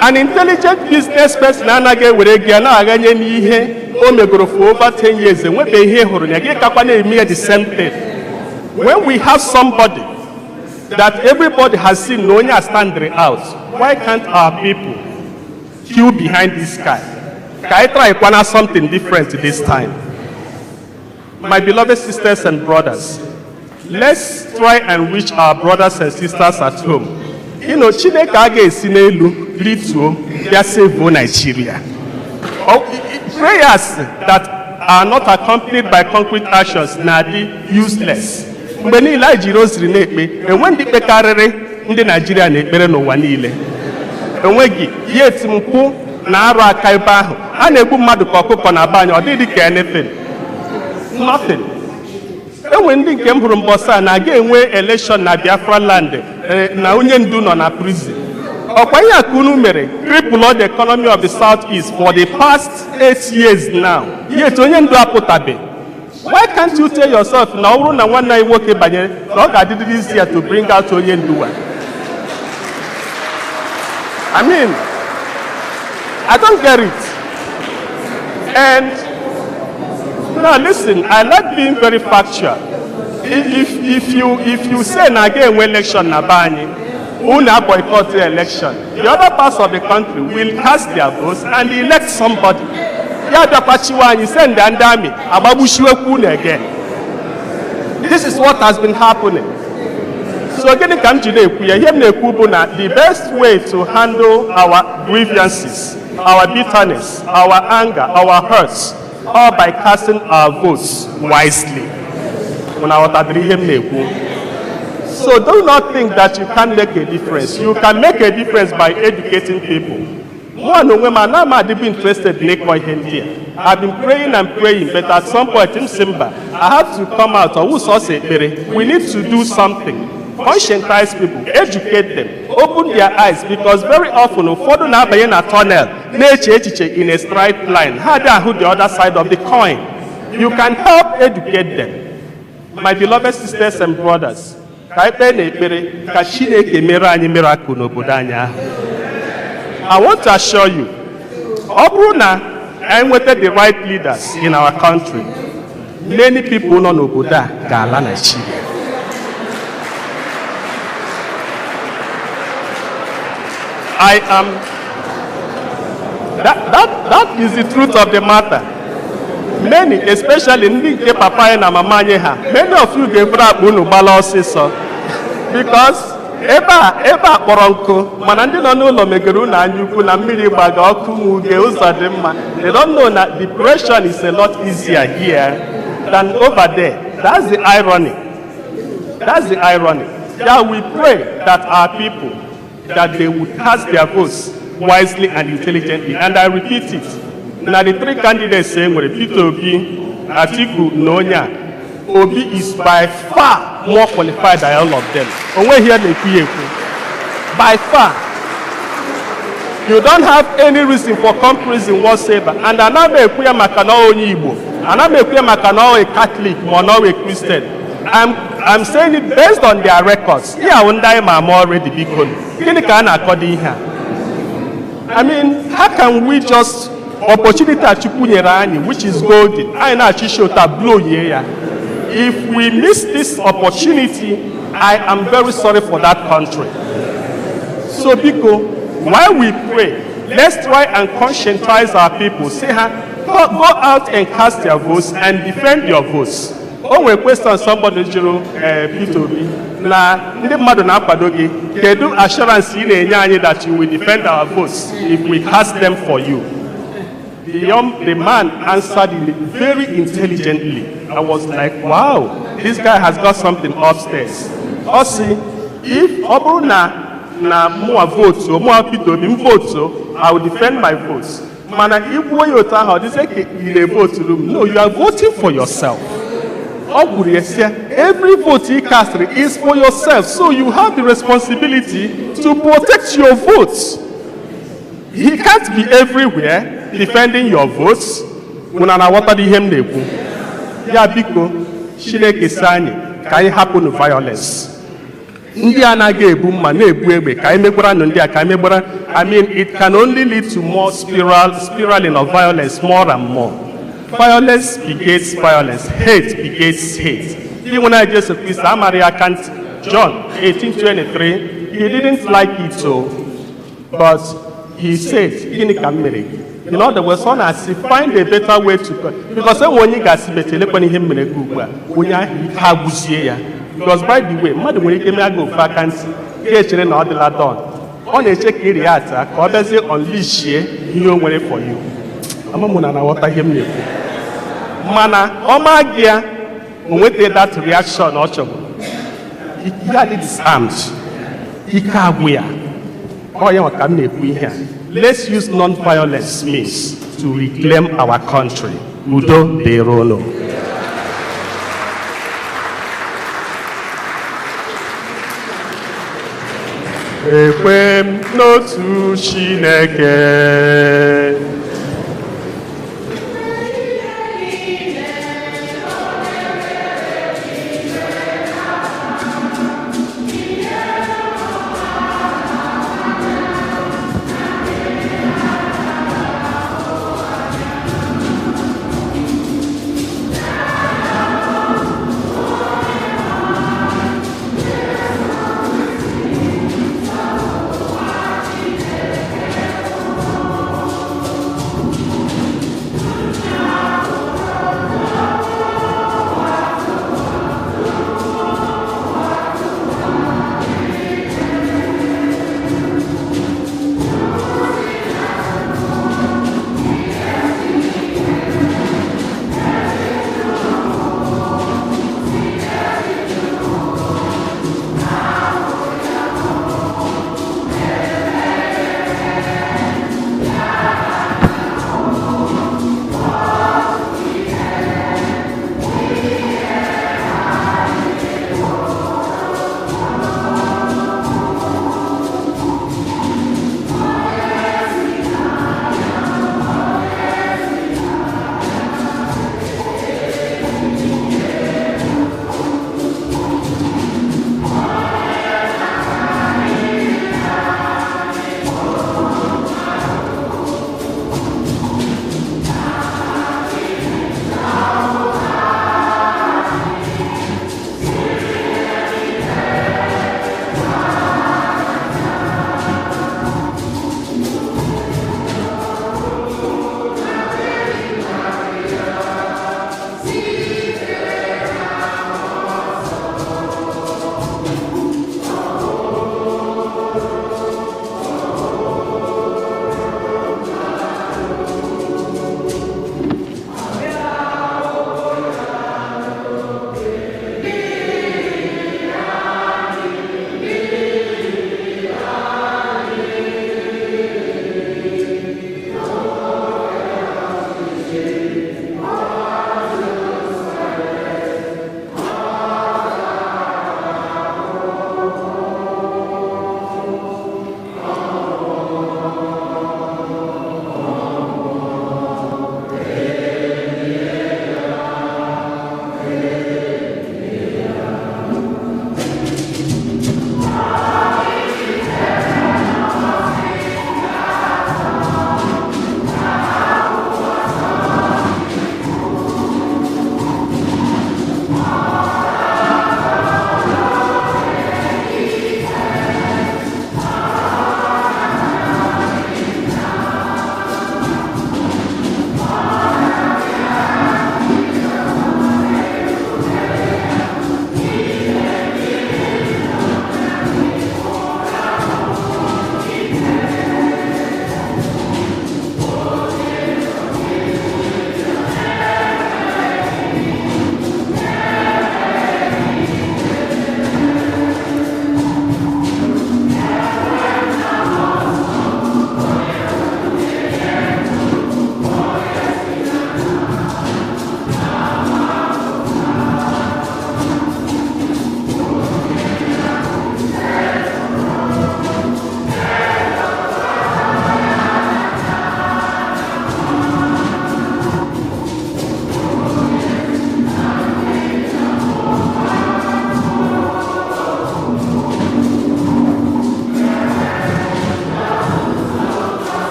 An intelligent business person anaghị ewere ego ya na-aghanye n'ihe o megoro for over 10 years, enwebe ihe hụrụ ya, gị kakwa na-eme ya the same thing. When we have somebody that everybody has seen na onye a stand out, why can't our people queue behind this guy? Ka anyị try kwana something different this time. My beloved sisters and brothers, let's try and reach our brothers and sisters at home. Chineke a ga-esi n'elu rituo bịa save Nigeria. Prayers that are not accompanied by concrete actions na-adị useless. Mgbe niile anyị jiri rosary na-ekpe, enwe ndị kpekarịrị ndị Naijiria na-ekpere n'ụwa niile? Enweghị. Ya etimkwu na arụ aka ebe ahụ a na-egbu mmadụ ka ọkụkọ na be anyị, ọ dịghị ka anything, nothing. Enwe ndị nke m hụrụ mbọsị a na-aga enwe election na Biafra land, na onye ndu nọ na prison. Ọkwa ihe a ka unu mere cripple the economy of the South East for the past 8 years now, yet onye ndu apụtabe. Why can't you tell yourself na ọ bụrụ na nwanne anyị nwoke banyere, na ọ ga-adịdịrị easier to bring out onye ndu a? I mean, I don't get it. And now listen, I like being very factual. If you say na aga enwe election na be anyị, unu boycott the election, the other parts of the country will cast their votes and elect somebody. Ya bịakwa anyị send ndị army agbagbuchiwekwu unu again. This is what has been happening. So gịnị ka m ji na-ekwu ya? Ihe m na-ekwu bụ na the best way to handle our grievances, our bitterness, our anger, our hurts, all by casting our votes wisely. Unu aghọtadịrị ihe m na-ekwu? So do not think that you can't make a difference. You can make a difference by educating people. Mụ na onwe m ana m adịbụ interested n'ịkọ ihe ndị a. I've been praying and praying, but at some point m sị mba, I have to come out. Ọwụ sọsọ ekpere. We need to do something. Conscientize people, educate them, open their eyes, because very often ụfọdụ na-abanye na tunnel na-eche echiche in a straight line. Ha dị ahụ the other side of the coin. You can help educate them. My beloved sisters and brothers, ka anyị kpee n'ekpere ka Chineke mere anyị miracle n'obodo anyị ahụ. I want to assure you, ọ bụrụ na anyị nweta the right leaders in our country, many people nọ n'obodo a ga-ala Nigeria. I am that, that, that is the truth of the matter. Many, especially ndị nke papa anyị na mama anyị ha, many of you ga-eburu akpa unu gbala ọsịsọ, because ebe a kpọrọ nkụ, mana ndị nọ n'ụlọ megere unu anya ukwu na mmiri gbaga, ọkụ nwuge, ụzọ dị mma. They don't know na depression is a lot easier here than over there. That's the irony. That's the irony. Yeah, we pray that our people, that they would cast their votes wisely and intelligently. And I repeat it. Now the three candidates saying nwere Peter Obi, Atiku na onye a, Obi is by far more qualified than all of them. Onwe here na-ekwu ya ekwu. By far. You don't have any reason for comparison whatsoever. And ana m ekwu ya maka na ọ onye Igbo. Ana m ekwu ya maka na ọ a Catholic ma ọ na ọ a Christian. I'm saying it based on their records. Ihe ahụ ndị anyị ma ama already, biko. Gịnị ka a na-akọdo ihe a? I mean, how can we just opportunity a Chukwu nyere anyị, which is golden, anyị na-achọ isi ụta blow ye ya? If we miss this opportunity, I am very sorry for that country. So biko, while we pray, let's try and conscientize our people. Say ha, go out and cast your votes and defend your votes. O nwere question somebody jụrụ Peter Obi na ndị mmadụ na-akwado gị, kedu assurance ị na-enye anyị that you will defend our votes if we cast them for you? The man answered it very intelligently. I was like, "Wow, this guy has got something upstairs." Ọ sị, if ọ bụrụ na mụa vote, mụa Peter Obi m vote, I will defend my votes. Mana igbuo ya otu ahụ, ọ dịzị ka ị na-evoturu m. No, you are voting for yourself. Ọ gwuru ya sị, every vote you cast is for yourself, so you have the responsibility to protect your votes. He can't be everywhere defending your votes. Unu na-aghọtara ihe m na-ekwu? Ya biko, Chineke si anyị ka anyị hapụnụ violence. Ndị anaghị ebu mma na-ebu egbe, ka anyị megbara nụ ndị a, ka anyị megbara. I mean, it can only lead to more spiraling of violence, more and more. Violence begets violence, hate begets hate. Ndị nwere anyị Jesu Kristi amara ya aka ntị. John 18:23, he didn't like it so, but he said, "Gịnị ka m mere gị?" In other words, ọ na-asị, find a better way to, because enwe onye ga-asị bete elekwana ihe m mere gị ugbu a, onye ahụ ike agwụzie ya. Because by the way, mmadụ nwere ike mee gị ofu aka ntị, ga-echere na ọ dịla done. Ọ na-eche ka ị react ka ọ bịazie unleashie ihe o nwere for you. Ama mụ na na-aghọta ihe m na-ekwu. Mana ọ maa gị ya, o nweta that reaction ọ chọrọ. Ya dị disarmed, ike agwụ ya. Ọ ya ka m na-ekwu ihe a. Let's use non-violence means to reclaim our country. Udo dịrị unu. Ekwe m n'otu Chineke.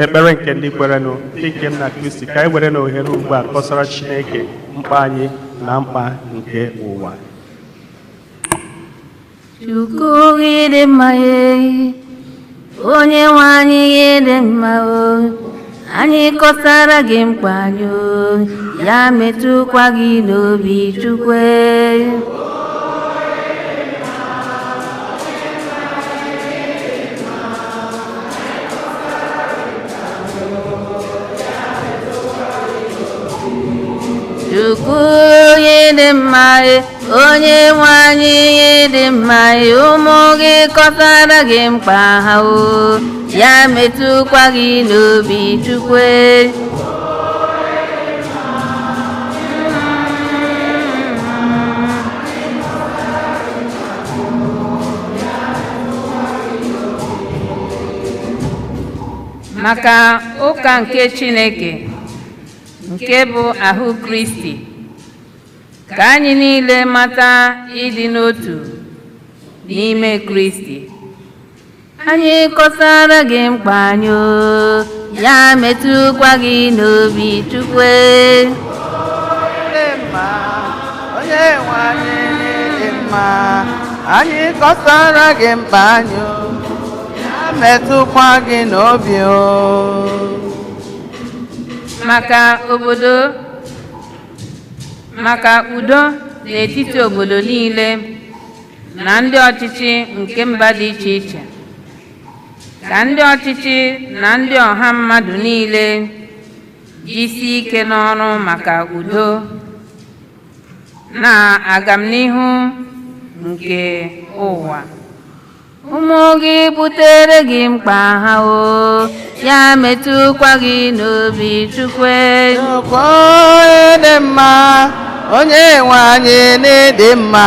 Ekpere nke ndị kwerenụ, ndị nke m na Kristi, ka anyị were na ohere ugbu a kọsara Chineke mkpa anyị na mkpa nke ụwa. Chukwu gị dị mma e, onye nwe anyị gị dị mma o, anyị kọsara gị mkpa anyị o, ya metụkwa gị n'obi Chukwu e. Chukwu onye dị mma e, onye nwe anyị dị mma e, ụmụ gị kọsara gị mkpa ha o, ya metụkwa gị n'obi Chukwu e. Maka ụka nke Chineke nke bụ ahụ Kristi, ka anyị niile mata ịdị n'otu n'ime Kristi. Anyị kọsara gị mkpa anyị o, ya metụkwa gị n'obi Chukwu e. Dị mma, onye nwe anyị dị mma, anyị kọsara gị mkpa anyị o, ya metụkwa gị n'obi o. Maka obodo, maka udo n'etiti obodo niile na ndị ọchịchị nke mba dị iche iche, ka ndị ọchịchị na ndị ọha mmadụ niile jisie ike n'ọrụ maka udo na agamnihu nke ụwa. Ụmụ gị butere gị mkpa ha o, ya metụkwa gị n'obi Chukwu e. Chukwu onye dị mma, onye nwe anyị n'ịdị mma,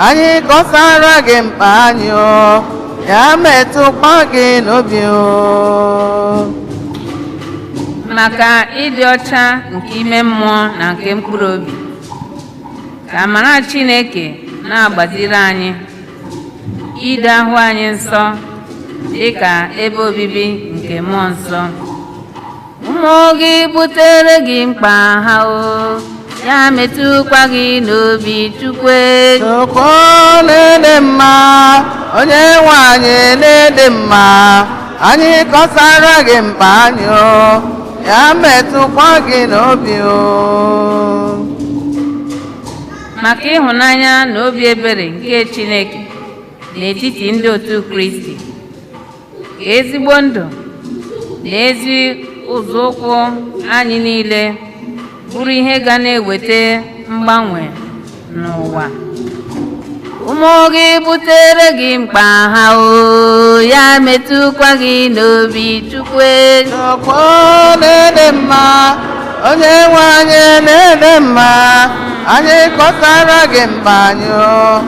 anyị kọsara gị mkpa anyị o, ya metụkwa gị n'obi o. Maka ịdị ọcha nke ime mmụọ na nke mkpụrụ obi, ka amara Chineke na-agbaziri anyị ido ahụ anyị nsọ dị ka ebe obibi nke mmụọ nsọ. Ụmụ gị butere gị mkpa ha o, ya metụkwa gị n'obi Chukwu e. Chukwu n'ịdị mma, onye nwe anyị n'ịdị mma, anyị kọsara gị mkpa anyị o, ya metụkwa gị n'obi o. Maka ịhụnanya na obi ebere nke Chineke n'etiti ndị otu Kristi, ka ezigbo ndụ na ezi ụzọụkwụ anyị niile bụrụ ihe ga na-eweta mgbanwe n'ụwa. Ụmụ gị butere gị mkpa ha o, ya metụkwa gị n'obi Chukwu e. Chukwu n'ịdị mma, onye nwe anyị n'ịdị mma, anyị kọsara gị mkpa anyị o,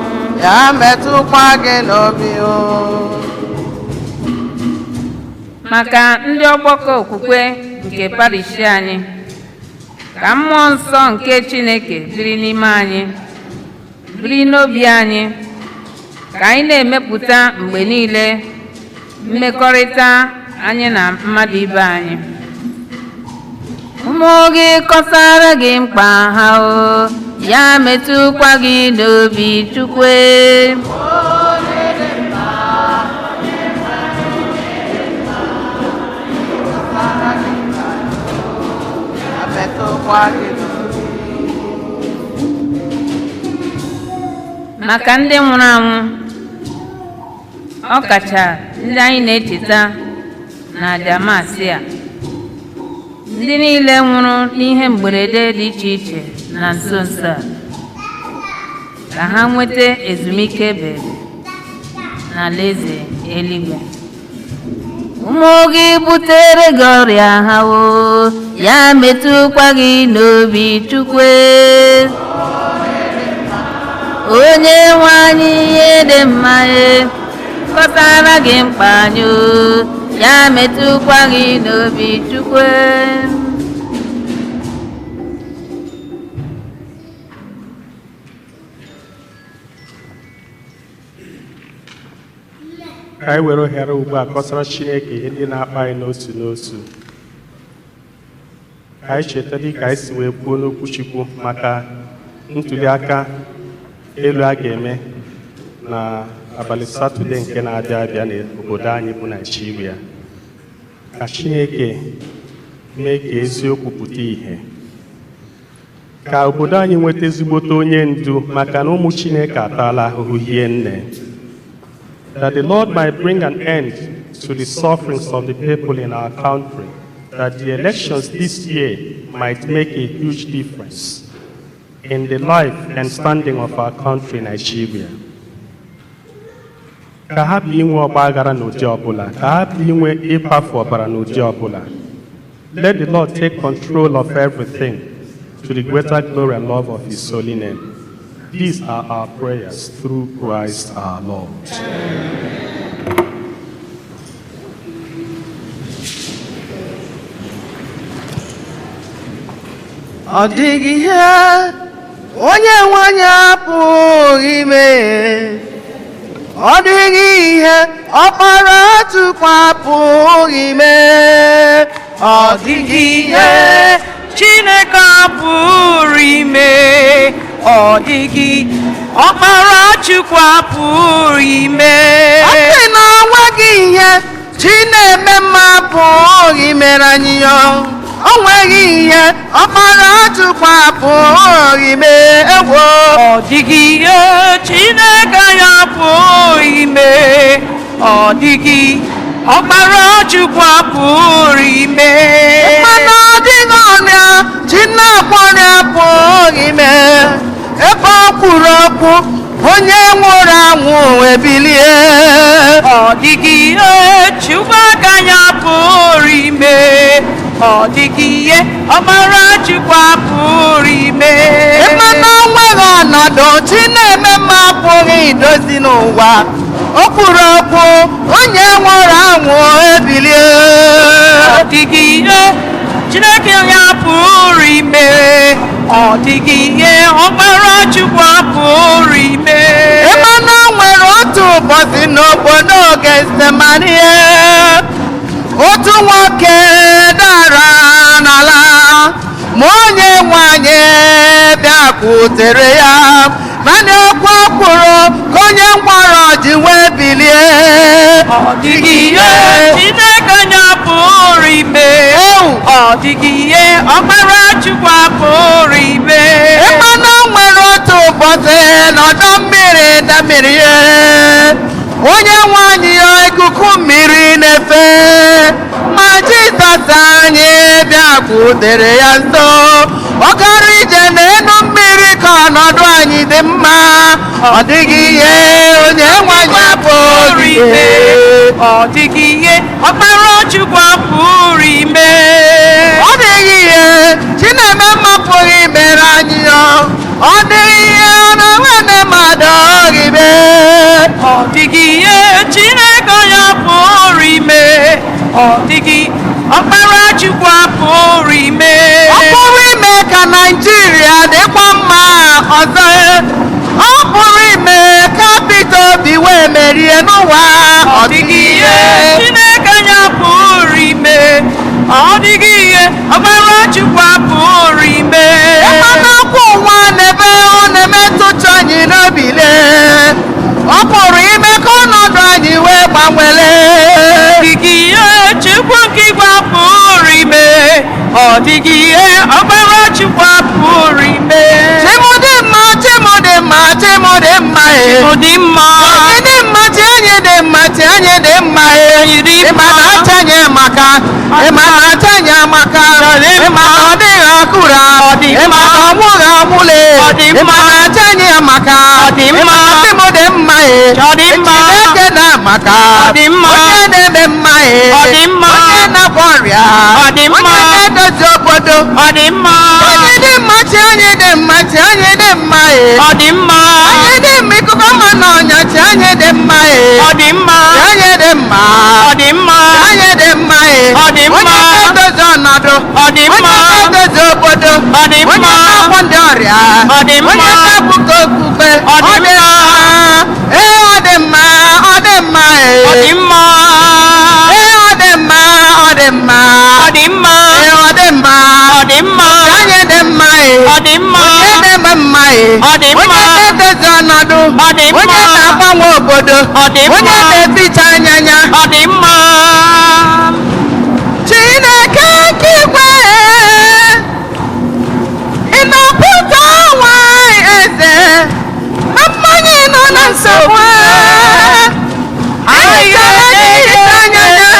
ya metụkwa gị n'obi o. Maka ndị ọgbakọ okwukwe nke parish anyị, ka mmụọ nsọ nke Chineke biri n'ime anyị, biri n'obi anyị, ka anyị na-emepụta mgbe niile mmekọrịta anyị na mmadụ ibe anyị. Ụmụ gị kọsara gị mkpa ha o, ya metụkwa gị n'obi Chukwu e. Ya metụkwa gị n'obi. Maka ndị nwụrụ anwụ, ọ kacha ndị anyị na-echeta na aja Maasị a, ndị niile nwụrụ n'ihe mberede dị iche iche na nso nso a, ka ha nweta ezumike ebere n'alaeze eluigwe. Ụmụ gị butere gị ọrịa ha o, ya metụkwa gị n'obi Chukwu e. Onye nwe anyị ihe dị mma e, kọsara gị mkpa anyị o, ya metụkwa gị n'obi Chukwu e. Ka anyị were ohere ugbu a kọsara Chineke ihe ndị na-akpa anyị n'otu n'otu. Ka anyị cheta dị ka anyị si wee kwuo n'okwu Chukwu maka ntuli aka elu a ga-eme na abalị Satọde nke na-abịa abịa n'obodo anyị bụ Naịjirịa. Ka Chineke mee ka eziokwu pụta ìhè, ka obodo anyị nweta ezigbote onye ndu, maka na ụmụ Chineke ataala ahụhụ hie nne. That the Lord might bring an end to the sufferings of the people in our country, that the elections this year might make a huge difference in the life and standing of our country, Nigeria. Ka hapụ inwe ọgba aghara n'ụdị ọbụla, ka hapụ inwe ịkwafu ọbara n'ụdị ọbụla. Let the Lord take control of everything to the greater glory and love of His holy name. These are our prayers through Christ our Lord. Ọ dịghị ihe onye nwe anyị apụghị ime. Ọ dịghị ihe ọkpara Chukwu apụghị ime. Ọ dịghị ihe Chineke apụrụ ime. Ọ dịghị ọkpara Chukwu apụrụ ime. Ọ sị na o nweghị ihe chi na-eme mma apụghị imere anyị ya. O nweghị ihe ọkpara Chukwu apụghị ime, ewo. Ọ dịghị ihe Chineke ya apụrụ ime. Ọ dịghị ọkpara Chukwu apụrụ ime. Mana ọ dịghị ọrịa chi na-agwọ ọrịa apụghị ime. Ebe ọ kwuru okwu, onye nwụrụ anwụ ebilie. Ọ dịghị ihe Chukwu aka ya pụrụ ime. Ọ dịghị ihe ọkpara Chukwu apụrụ ime. Mana o nweghị ọnọdụ chi na-eme mma apụghị idozi n'ụwa. O kwuru okwu, onye nwụrụ anwụ ebilie. Ọ dịghị ihe Chineke ya pụrụ ime. Ọ dịghị ihe ọkpara Chukwu apụrụ ime. Mana o nwere otu ụbọchị n'obodo Getsemani, otu nwoke dara n'ala, ma onye nwanyị bịakwutere ya. Naanị okwu o kwuru ka onye ngwọrọ ji wee bilie. Ọ dịghị ihe Chineke ya pụrụ ime. Ọ dịghị ihe ọkpara Chukwu apụrụ ime. Mana o nwere otu ụbọchị n'ọdọ mmiri damiri, onye nwanyị ya ikuku mmiri na-efe, ma Jizọs anyị bịakwutere ya nso. Ọ gara ije n'elu mmiri ka ọnọdụ anyị dị mma. Ọ dịghị ihe onye nwanyị apụghị ime. Ọ dịghị ihe ọkpara Chukwu apụrụ ime. Ọ dịghị ihe Chineme mma pụghị imere anyị ya. Ọ dịghị ihe ọ na-enwe mmadụ ọghị mee. Ọ dịghị ihe Chineke ya pụrụ ime. Ọ dịghị ọkpara Chukwu apụrụ ime. Ọ pụrụ ime ka Naijiria dịkwa mma ọzọ. Ọ pụrụ ime ka Peter Obi wee merie n'ụwa. Ọ dịghị ihe Chineke ya pụrụ ime. Ọ dịghị ihe ọkpara Chukwu apụrụ ime. Mana okwu ụwa n'ebe ọ na-emetụta anyị n'obi lee, ọ pụrụ ime ka ọnọdụ anyị wee gbanwele. Ọ dịghị ihe Chukwu nke igwe apụrụ ime. Ọ dịghị ihe ọkpara Chukwu apụrụ ime. Chimụdịmma, Chimụdịmma, Chimụdịmma e. Chimụdịmma. Anyị dị mma, chi anyị dị mma, chi anyị dị mma e. Anyị dị Ịma mma. na acha anyị amaka, ịma na acha anyị amaka, ịma na ọ dịghị akụra, Ọ dị ịma na ọ nwụghị anwụle, Ọ dị ịma mma. na acha anyị amaka, Ọ dị ịma mma. na Chimụdịmma e. Ọ dị mma. Chineke na-amaka, Ọ dị mma. onye na-eme mma e, Ọ dị mma. onye na-agwọ ọrịa, Ọ dị mma. onye na-edozi obodo. Ọ dị mma. Anyị dị mma, chi anyị dị mma, chi anyị dị mma e. Ọ dị mma. Anyị dị mma, ikuku ọma na ọnya, chi anyị dị mma e. Ọ dị mma. Chi anyị dị mma. Ọ dị mma. Chi anyị dị mma e. Ọ dị mma. Onye na-edozi ọnọdụ. Ọ dị mma. Onye na-edozi obodo. Ọ dị mma. Onye na-agwọ ndị ọrịa. Ọ dị mma. Onye na-abụkọ okpukpe. Ọ dị mma. Ee, ọ dị mma, ọ dị mma e. Ọ dị mma. dị mma. Ọ dị mma. Ee, ọ dị mma. Ọ dị mma. Anyị dị mma ee. Ọ dị mma. Onye na-eme mma ee. Ọ dị mma. Onye na-edozi ọnọdụ. Ọ dị mma. Onye na-agbanwe obodo. Ọ dị mma. Onye na-eficha anya ya. Ọ dị mma. Chineke nke igwe, ị na-apụta nwanyị eze na mmanya nọ na nsogbu. Anyị ga-ehicha anya ya.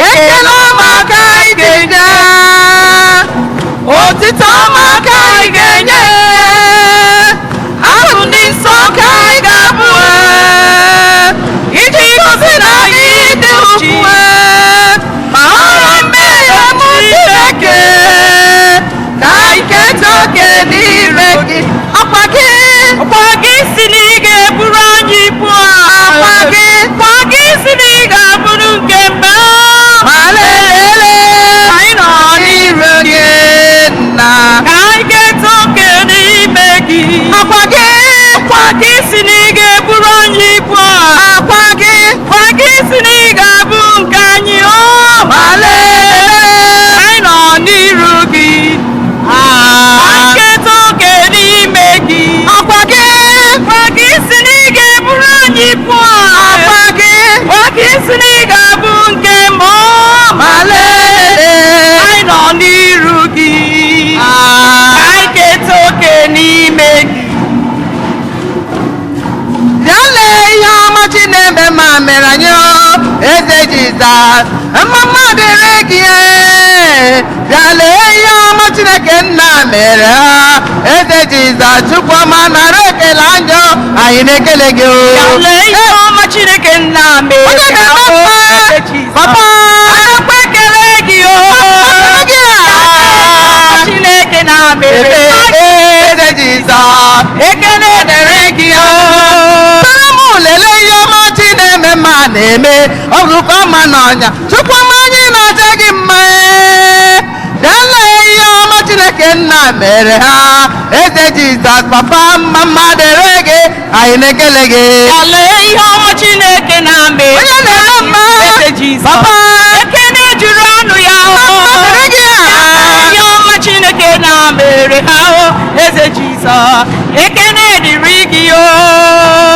Ekele ọma ka anyị ga-enye. Otito ọma ka anyị ga-enye. Abụ ndị nsọ ka anyị ga-abụ, iji gosi na anyị dị ukwuu. Ma ọrụ mmehie m, Chineke, ka anyị keta oke n'ire gị. Ọkwa gị. Ọkwa gị si na ị ga-eburu anyị ibu a. Ọkwa gị. Ọkwa gị si na ị ga-abụrụ nke mba. Ma lelele. Anyị nọ n'ire gị nna. Ka anyị keta oke n'ime gị. Ọkwa gị. Ọkwa gị si na ị ga-eburu anyị ibu a. Ọkwa gị. Ọkwa gị si na ị ga-abụ nke anyị o. Ma lelele. Anyị nọ n'iru gị. Ka anyị keta oke n'ime gị. Ọkwa gị. Ọkwa gị si na ị ga-eburu anyị ibu a. Ọkwa gị. Ọkwa gị si na ị ga-abụ nke mbụ. Ma lelele. Anyị nọ n'iru gị. Ka anyị keta oke n'ime gị. Bịa lee ihe ọma Chineke ma mere anyị o, eze Jizọs, mma mma dịrị gị e. Bịa lee ihe ọma Chineke nna mere ha, eze Jizọs, Chukwu ọma, nara ekele anyị o, anyị na-ekele gị o. Bịa lee ihe ọma Chineke nna mere. Onye na-eme mma, Eze Jizọs. papa. Anakwa ekele gị o. Ekele gị a. Chineke na mere. Eze Jizọs, Ekele dịrị gị o. Sara m lelee ihe ọma Chineke ma na-eme, ọgụkọ ọma n'ọnya, Chukwu ọma, anyị na-aja gị mma ee. Bịa lee ihe ọma Chineke nna mere ha, eze Jizọs, papa, mma mma dịrị gị, anyị na-ekele gị. Bịa lee ihe ọma Chineke na mere. Onye na-eme mma, Eze Jizọs. papa. Ekele juru ọnụ ya o. Mma dịrị gị a. Ihe ọma Chineke na mere ha o. Eze Jizọs. Ekele dịrị gị o.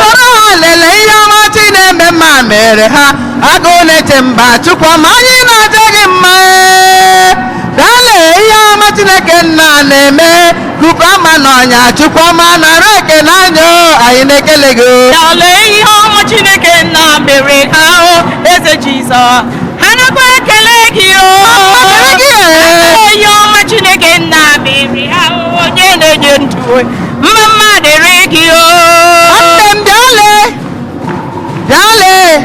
Soro ha lelee ihe ọma Chineke mma mere ha, agụụ na-eche mba, Chukwu ọma, anyị na-aja gị mma ee. Bịa lee ihe ọma Chineke nna na-eme, kuku ọma n'ọnya, Chukwu ọma, nara ekele anyị o, anyị na-ekele gị o. Bịa lee ihe ọma Chineke na mere ha o. Eze Jizọs. Ha nakwa ekele gị o. Ekele gị ee. Ihe ọma Chineke nna mere ha o. Onye na-enye ndụ. Mma mma dịrị gị o. Nwanne m bịa lee, bịa lee,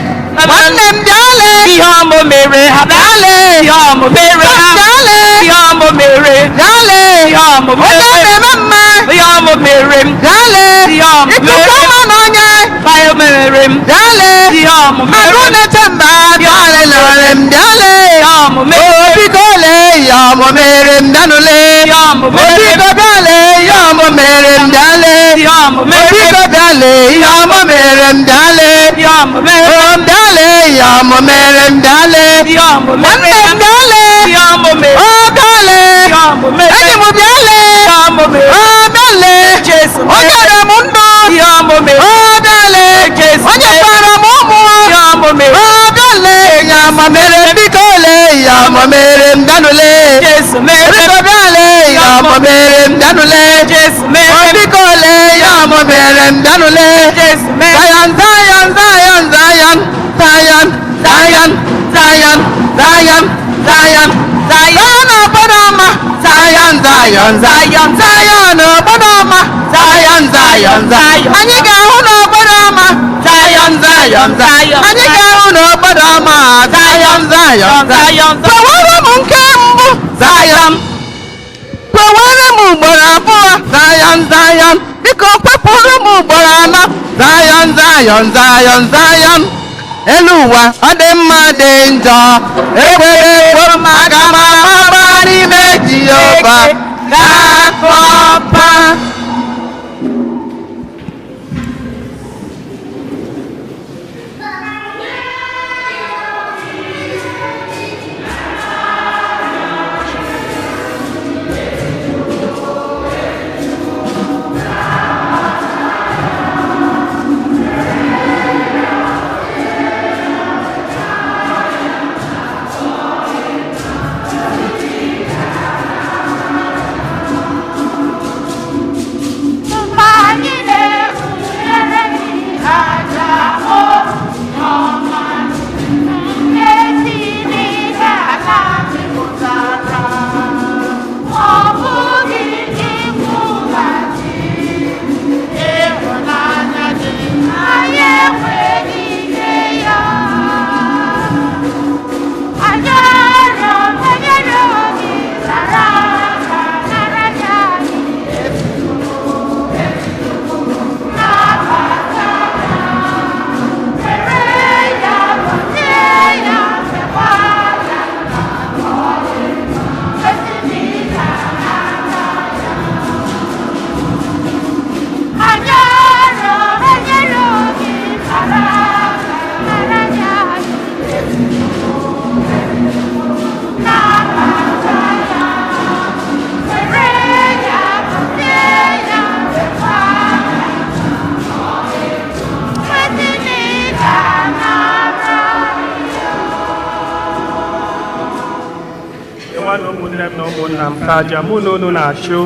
nwanne m bịa lee. Ihe ọma o mere ha. Bịa lee. Ihe ọma o mere ha. Bịa lee. Ihe ọma o mere. Bịa lee. Ihe ọma o Onye mere. na-eme mma. Ihe ọma o mere m. Bịa lee. Ihe ọma o Ikuku mere. ọma n'ọnya. Ihe o mere m. Bịa lee. Ihe ọma o mere. Agụ na-eche mba, bịa lee lere m, bịa lee. Ihe ọma o mere. O biko lee ihe ọma mere m, bịanụ lee. Ihe ọma o O mere. biko bịa lee ihe ọma mere m, bịa lee. Ihe ọma o O mere. biko bịa lee ihe ọma mere m, bịa lee. Ihe ọma o mere. O bịa lee ihe ọma mere m, bịa lee. Ihe ọma o Nwanne mere. m bịa lee. Ihe ọma o mere. O bịa lee. Ihe ọma o mere. Enyi m bịa lee. Ihe ọma o mere. O bịa lee. Jesu O nyere m ndụ. Ihe ọma o mere. O bịa lee. Jesu O nyekwara m ụmụ. Ihe ọma o mere. O bịa lee ihe ọma mere m, biko lee ihe ọma mere m, bịanụ lee. Jesu mere. Biko bịa lee ihe ọma mere m, bịanụ lee. Jesu mere. O biko lee ihe ọma mere m, bịanụ lee. Jesu mere. Zion, Zion, Zion, Zion, Zion, Zion, Zion, Zion, Zion, Zion obodo ọma, Zion, Zion, Zion, Zion obodo ọma, Zion, Zion, Zion. Anyị ga-ahụ n'obodo ọma, Zion, Zion, Zion. Anyị ga-ahụ n'obodo ọma, Zion, Zion, Zion. Kwewere m nke mbụ, Zion. Kwewere m ugboro abụọ, Zion, Zion. Biko kwepụrụ m ugboro anọ, Zion, Zion, Zion, Zion. Elu ụwa ọ dị mma dị njọ, ekwere ekwe m, aga m amaba n'ime Jehova ga-akọpa. Thank you. Nna m, ka aja mụ na unu na-achụ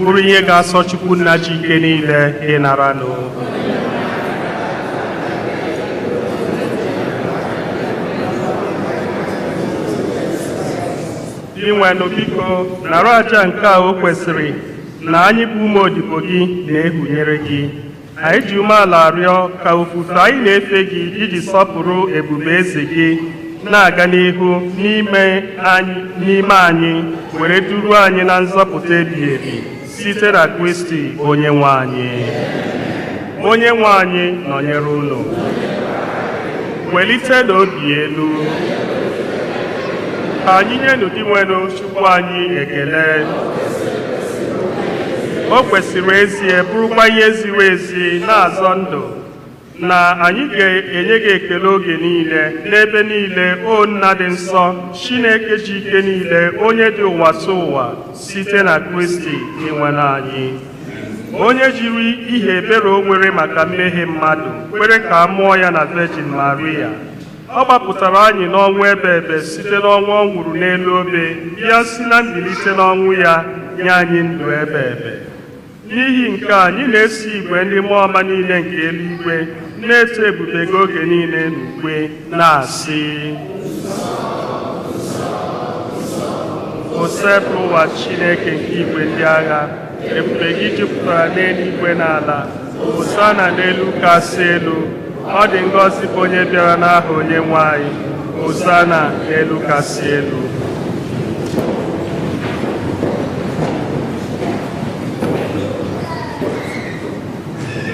bụrụ ihe ga-asọ Chukwu nna ji ike niile ịnaranụ. Dinwenụ, biko nara aja nke a o kwesịrị na anyị bụ ụmụ odibo gị na-ehunyere gị. Anyị ji umeala arịọ ka ofufe anyị na-efe gị iji sọpụrụ ebube eze gị na-aga n'ihu n'ime anyị were duru anyị na nzọpụta ebighị ebi site na Kristi onye nwe anyị. Onye nwe anyị nọnyere unu. Welitenụ obi elu. Ka anyị nyenụ Dinwenụ Chukwu anyị ekele. O kwesịrị ezie, bụrụkwa ihe ziri ezi na-azọ ndụ, na anyị ga-enye gị ekele oge niile n'ebe niile, o Nna dị nsọ, Chineke ji ike niile, onye dị ụwa tụ ụwa, site na Kristi Dinwenụ anyị, onye jiri ihe ebere o nwere maka mmehie mmadụ kwere ka a mụọ ya na Virgin Maria. Ọ gbapụtara anyị n'ọnwụ ebe ebe site n'ọnwụ ọ nwụrụ n'elu obe, bịa si na mbilite n'ọnwụ ya nye anyị ndụ ebe ebe. N'ihi nke a, anyị na-eso igwe ndị mmụọ ọma niile nke eluigwe na-eto ebube gị oge niile n'ukwe na-asị: Osebụrụwa Chineke nke igwe ndị agha, ebube gị jupụtara n'eluigwe na ala. Hosana n'elu kasị elu. Ọ dị ngọzi bụ onye bịara n'aha onye nwe anyị. Hosana n'elu kasị elu.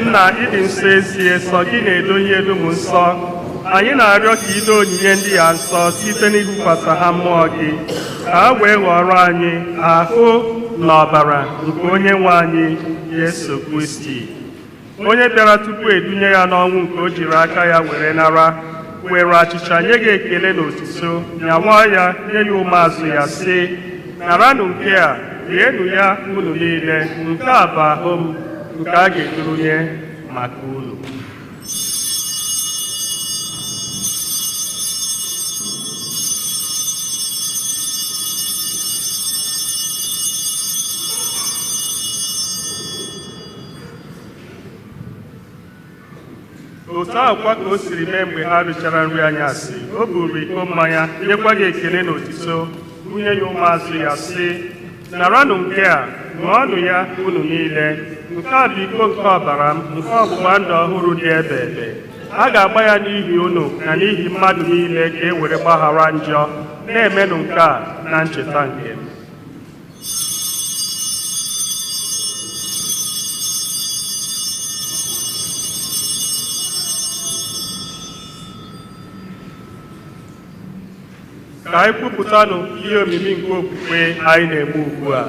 Nna, ịdị nsọ ezie, sọ gị na-edo ihe dum nsọ. Anyị na-arịọ ka ido onyinye ndị ya nsọ site n'ibukwasị ha mmụọ gị, ka ha wee ghọrọ anyị ahụ na ọbara nke onye nwe anyị Yesu Kristi, onye bịara tupu edunye ya n'ọnwụ nke o jiri aka ya were nara, were achịcha nye gị ekele na otuto, nyawa ya nye ya ụmụazụ ya, sị: "Naranụ nke a, rienụ ya unu niile. Nke a bụ ahụ m nke a ga-edurunye maka unu." Otu ahụ kwa ka o siri mee mgbe ha richara nri anyasị, o buru iko mmanya, nyekwa gị ekele na otuto, bunye ya ụmụazụ ya, sị: "Naranụ nke a, ṅụọnụ ya unu niile. Nke a bụ iko nke ọbara m nke ọgbụgba ndụ ọhụrụ dị ebe ebe. A ga-agba ya n'ihi unu na n'ihi mmadụ niile ka e were gbaghara njọ. Na-emenụ nke a na ncheta nke m." Ka anyị kwupụtanụ ihe omimi nke okwukwe anyị na-eme ugbu a.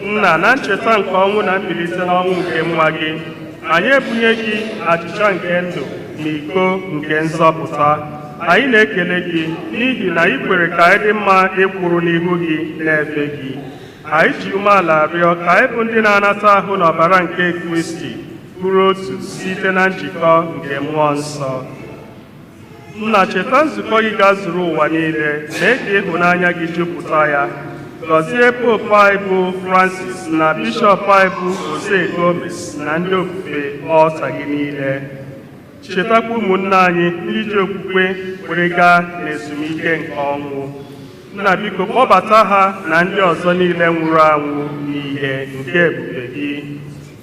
Nna, na ncheta nke ọnwụ na mbilite n'ọnwụ nke nwa gị, anyị ebunye gị achịcha nke ndụ na iko nke nzọpụta. Anyị na-ekele gị n'ihi na ị kwere ka anyị dị mma ịkwụrụ n'ihu gị na-efe gị. Anyị ji umeala rịọ ka anyị bụ ndị na-anata ahụ na ọbara nke Kristi bụrụ otu site na njikọ nke mmụọ nsọ. Nna, cheta nzukọ gị ga-zuru ụwa niile, mee ka ịhụnanya gị jupụta ya. Gọzie popu anyị bụ Francis na bishọp anyị bụ Jose Gomez na ndị ofufe ọlta gị niile. Chetakwa ụmụnne anyị ndị ji okwukwe were gaa n'ezumike nke ọnwụ. Nna, biko kpọbata ha na ndị ọzọ niile nwụrụ anwụ n'ihe nke ebube gị.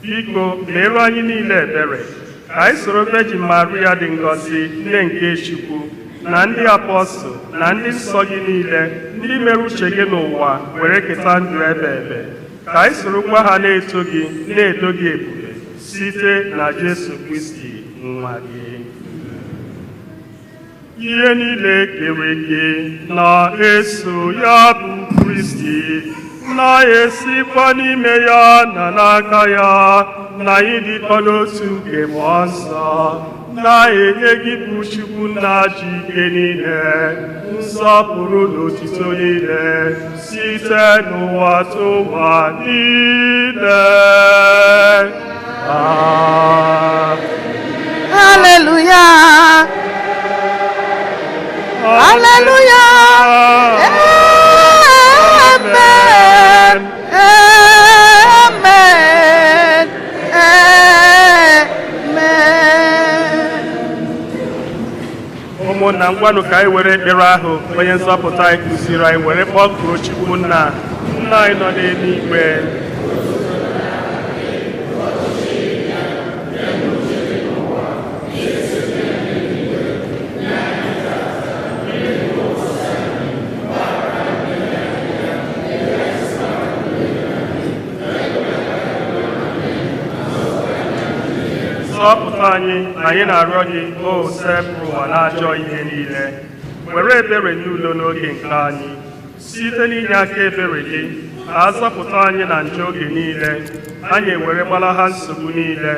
Biko meere anyị niile ebere, ka anyị soro Virgin Maria dị ngọzi, nne nke Chukwu, na ndị apọstụl na ndị nsọ gị niile, ndị mere uche gị n'ụwa were keta ndụ ebe ebe, ka anyị sorokwa ha na-eto gị, na-edo gị ebube site na Jesu Kristi nwa gị. Ihe niile kere eke na-eso ya bụ Kristi, na-esikwa n'ime ya na n'aka ya na ịdịkọ n'otu nke Mmụọ Nsọ na-enye gị bụ Chukwu nna ji ike niile nsọpụrụ na otuto niile site n'ụwa tụwa niile. Amen. Hallelujah. Haleluya. Amen. Amen. Amen. Ụmụnna, ngwanụ ka anyị were ekpere ahụ onye nzọpụta anyị kụziri anyị were kpọkuo Chukwu nna. Nna anyị nọ n'eluigwe, zọpụta anyị, anyị na-arịọ gị, o sepụrụ ụwa n'ajọ ihe niile, were ebere nye udo n'oge nke anyị. Site n'inye aka ebere gị, ka a zọpụta anyị na njọ oge niile, anyị ewere gbalaha nsogbu niile,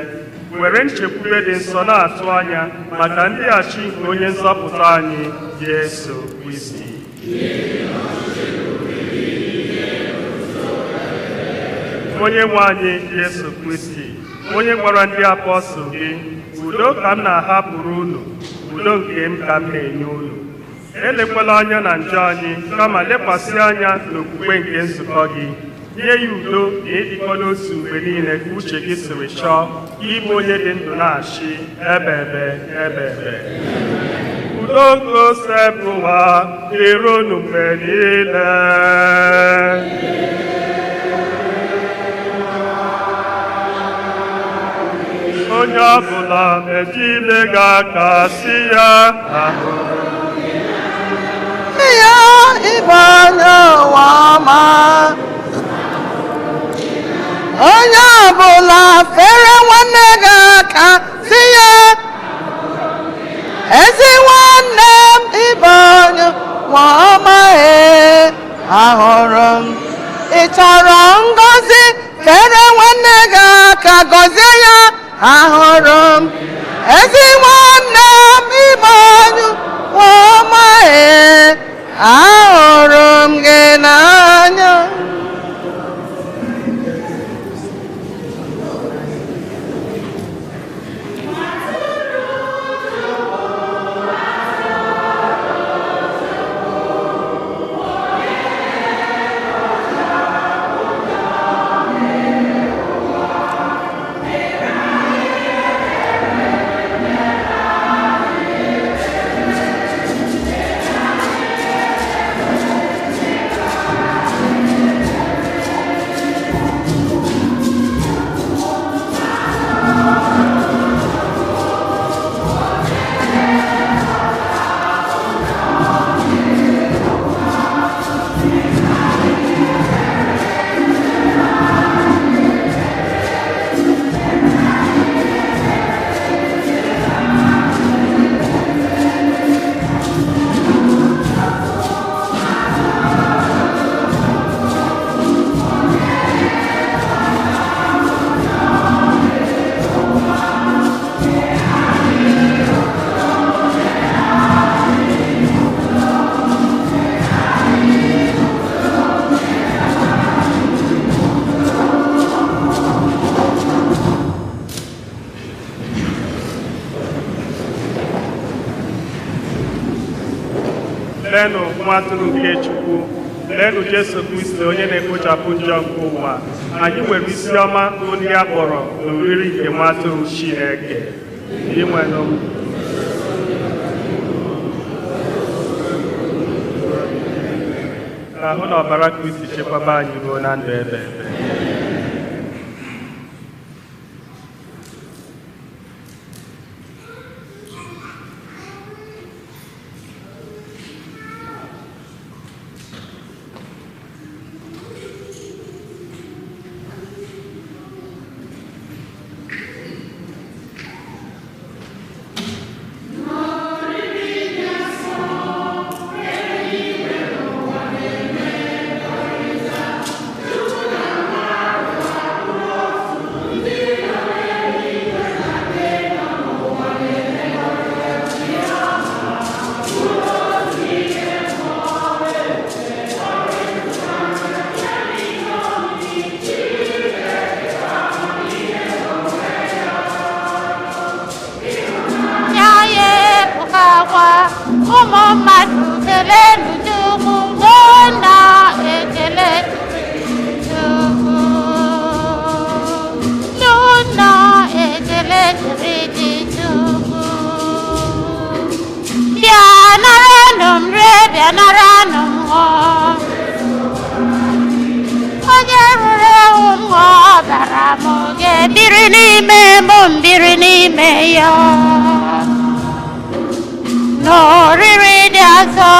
were nchekwube dị nsọ na-atụ anya maka ndịghachi nke onye nzọpụta anyị, Jesu Kristi. Onye nwe anyị Jesu Kristi, onye gwara ndị apọstụl gị, udo ka m na-ahapụrụ unu, udo nke m ka m na-enye unu, elekwala anya na njọ anyị, kama lekwasị anya n'okwukwe nke nzukọ gị, nye ya udo na ịdịkọ n'otu mgbe niile ka uche gị siri chọọ, ịbụ onye dị ndụ na-achị ebe ebe ebe ebe. Udo nke Osebụwa dịrị unu mgbe niile. Onye ọbụla metụ ibe gị aka, sị ya ahụ Ya ịbụ onye ụwa ọma. Onye ọbụla fere nwanne gị aka, si ya ezi nwanne m, ịbụ onye ụwa ọma. Ee, ahụrụ m. Ị chọrọ ngọzi? Fere nwanne gị aka, gọzie ya. Ahụrụ m ezi nwanne m, ịbụ onye ụwa ọma. Ee, ahụrụ m gị n'anya. Leenụ nwa atụrụ nke Chukwu, leenụ Jesu Kristi onye na-ekpochapụ njọ nke ụwa. Anyị nwere isi ọma bụ ndị a kpọrọ n'oriri nke nwa atụrụ Chineke. Inwenụ ka ahụ na ọbara Kristi chekwaba anyị ruo na ndụ ebe ebe. Biri n'ime mụ, biri n'ime ya. N'oriri dị asọ,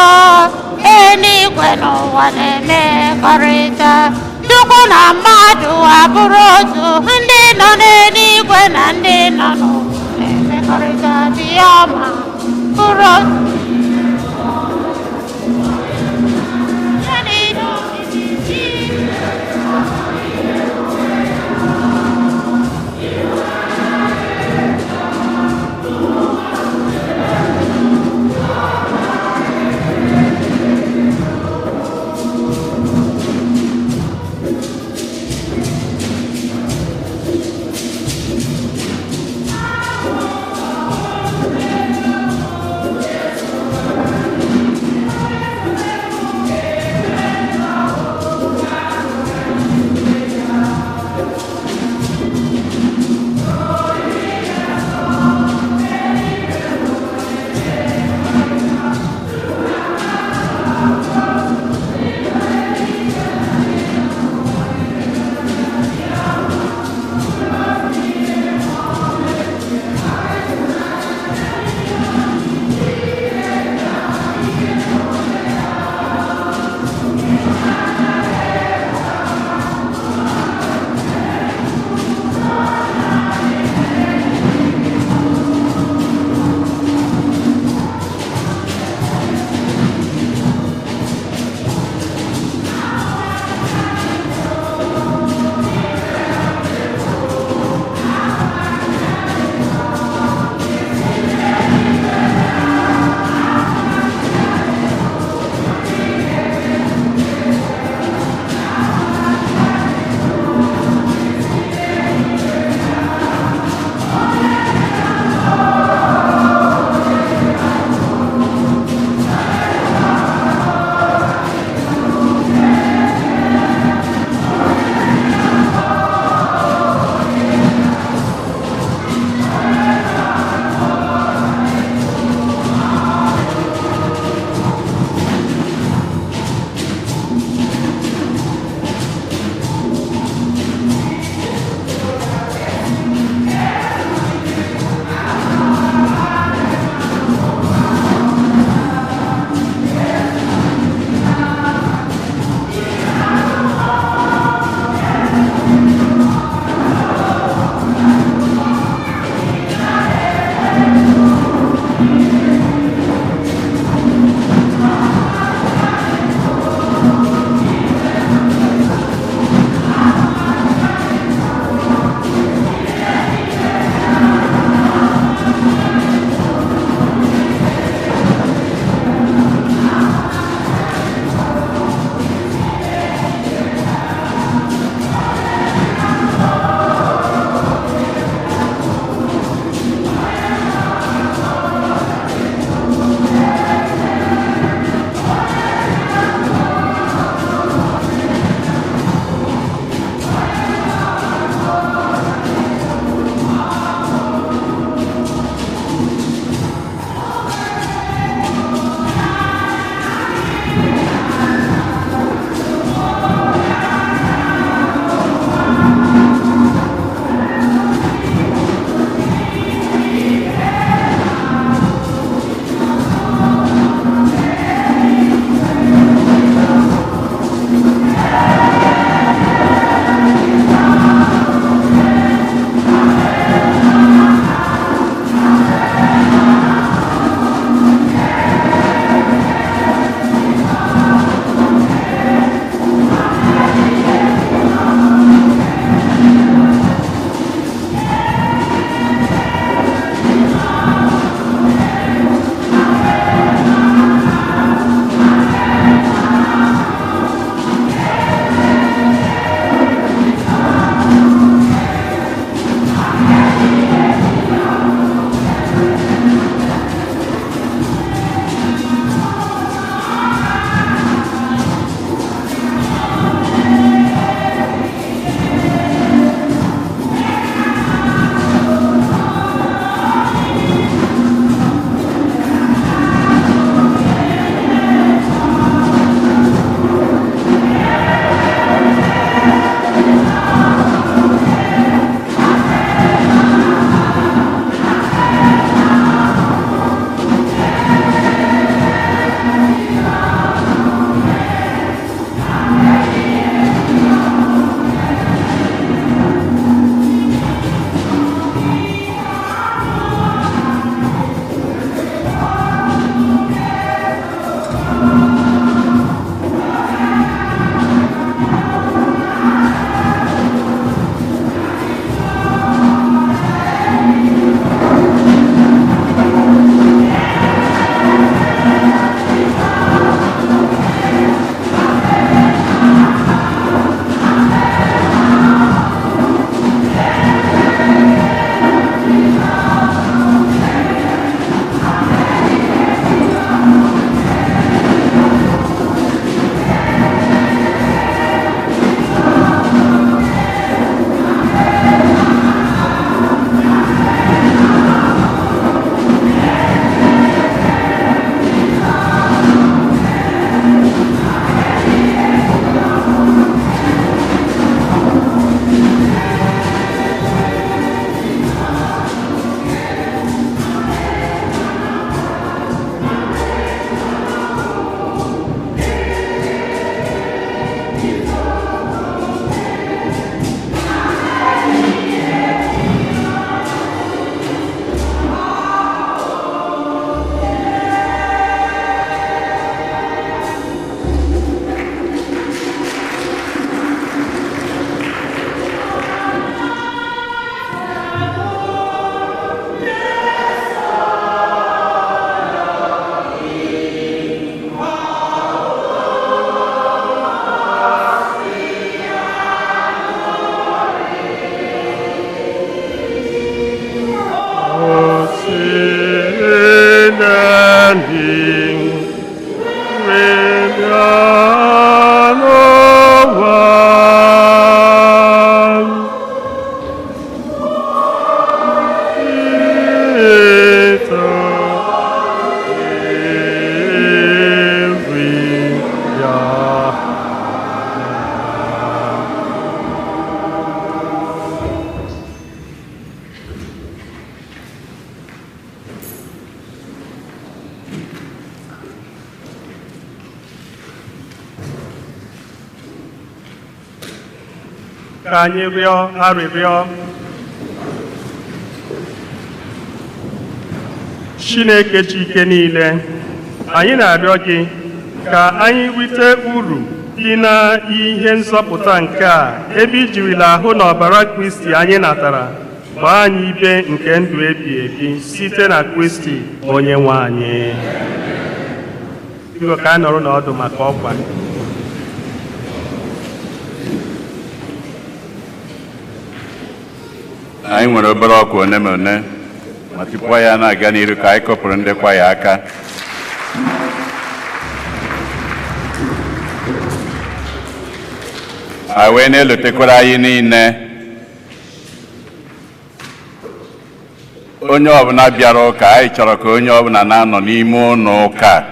eluigwe n'ụwa na-emekọrịta. Chukwu na mmadụ abụrụ otu, ndị nọ n'eluigwe na ndị nọ n'ụwa na-emekọrịta bịa ma bụrụ otu. Ya na ihe omimi. Ka anyị rịọ arịrịọ. Chineke ji ike niile, anyị na-arịọ gị ka anyị rite uru dị na ihe nzọpụta nke a, ebe i jirila ahụ na ọbara Kristi anyị natara gbaa anyị ibe nke ndụ ebi ebi, site na Kristi onye nwe anyị. Biko, ka a nọrọ n'ọdụ maka ọkwa. Anyị nwere obere ọkwa one ma one, ma tupu ya na-aga n'iru, ka anyị kụpụrụ ndị kwaya aka. Anyị wee na-elotekwara anyị niile, onye ọbụla bịara ụka, anyị chọrọ ka onye ọbụla na-anọ n'ime ụlọ ụka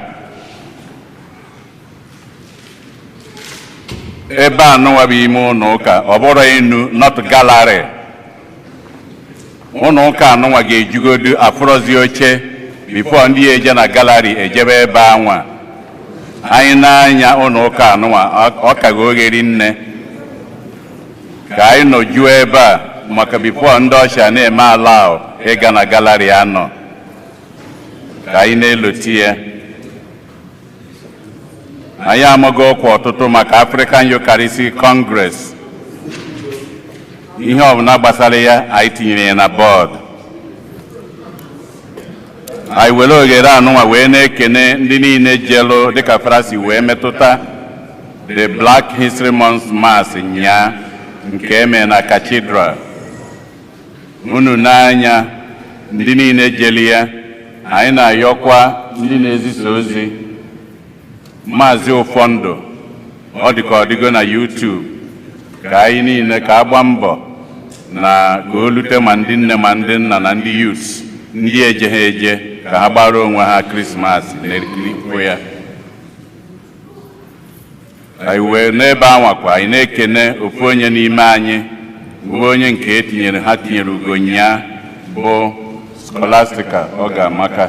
ebe a nụnwa bụ ime ụlọ ụka, ọ bụrụ enu not gallery. Ụlọ ụka anụnwa ga-ejugodu afụrọzi oche before ndị eje na gallery ejebe ebe anwa. Anyị na-anya ụlọ ụka anụnwa, ọ ka ga ogheri nne ka anyị nọjuo ebe a maka before ndị ọcha na-eme ala ahụ ịga na gallery anọ. Ka anyị na-eloti ya, anyị amago ọkwa ọtụtụ maka African Eucharistic Congress. Ihe ọbụla gbasara ya, anyị tinyere ya na board. Anyị were oghere anụnwa wee na-ekene ndị niile jelu dịka frasi wee metụta the Black History Month Mass nyaa nke eme na Cathedral. Unu n'anya ndị niile jeli ya. Anyị na-ayọkwa ndị na-ezisa ozi, Maazị Ụfọndụ, ọ dị ka ọ dịgo na YouTube, ka anyị niile ka agba mbọ na ka o lute ma ndị nne ma ndị nna na ndị youths, ndị eje ha eje, ka ha gbara onwe ha Krismas na-ekirikwu ya. Anyị wee n'ebe anwakwa, anyị na-ekene ofu onye n'ime anyị bụ onye nke etinyere ha tinyere ugo nya bụ Scholastica. Ọ ga-amaka.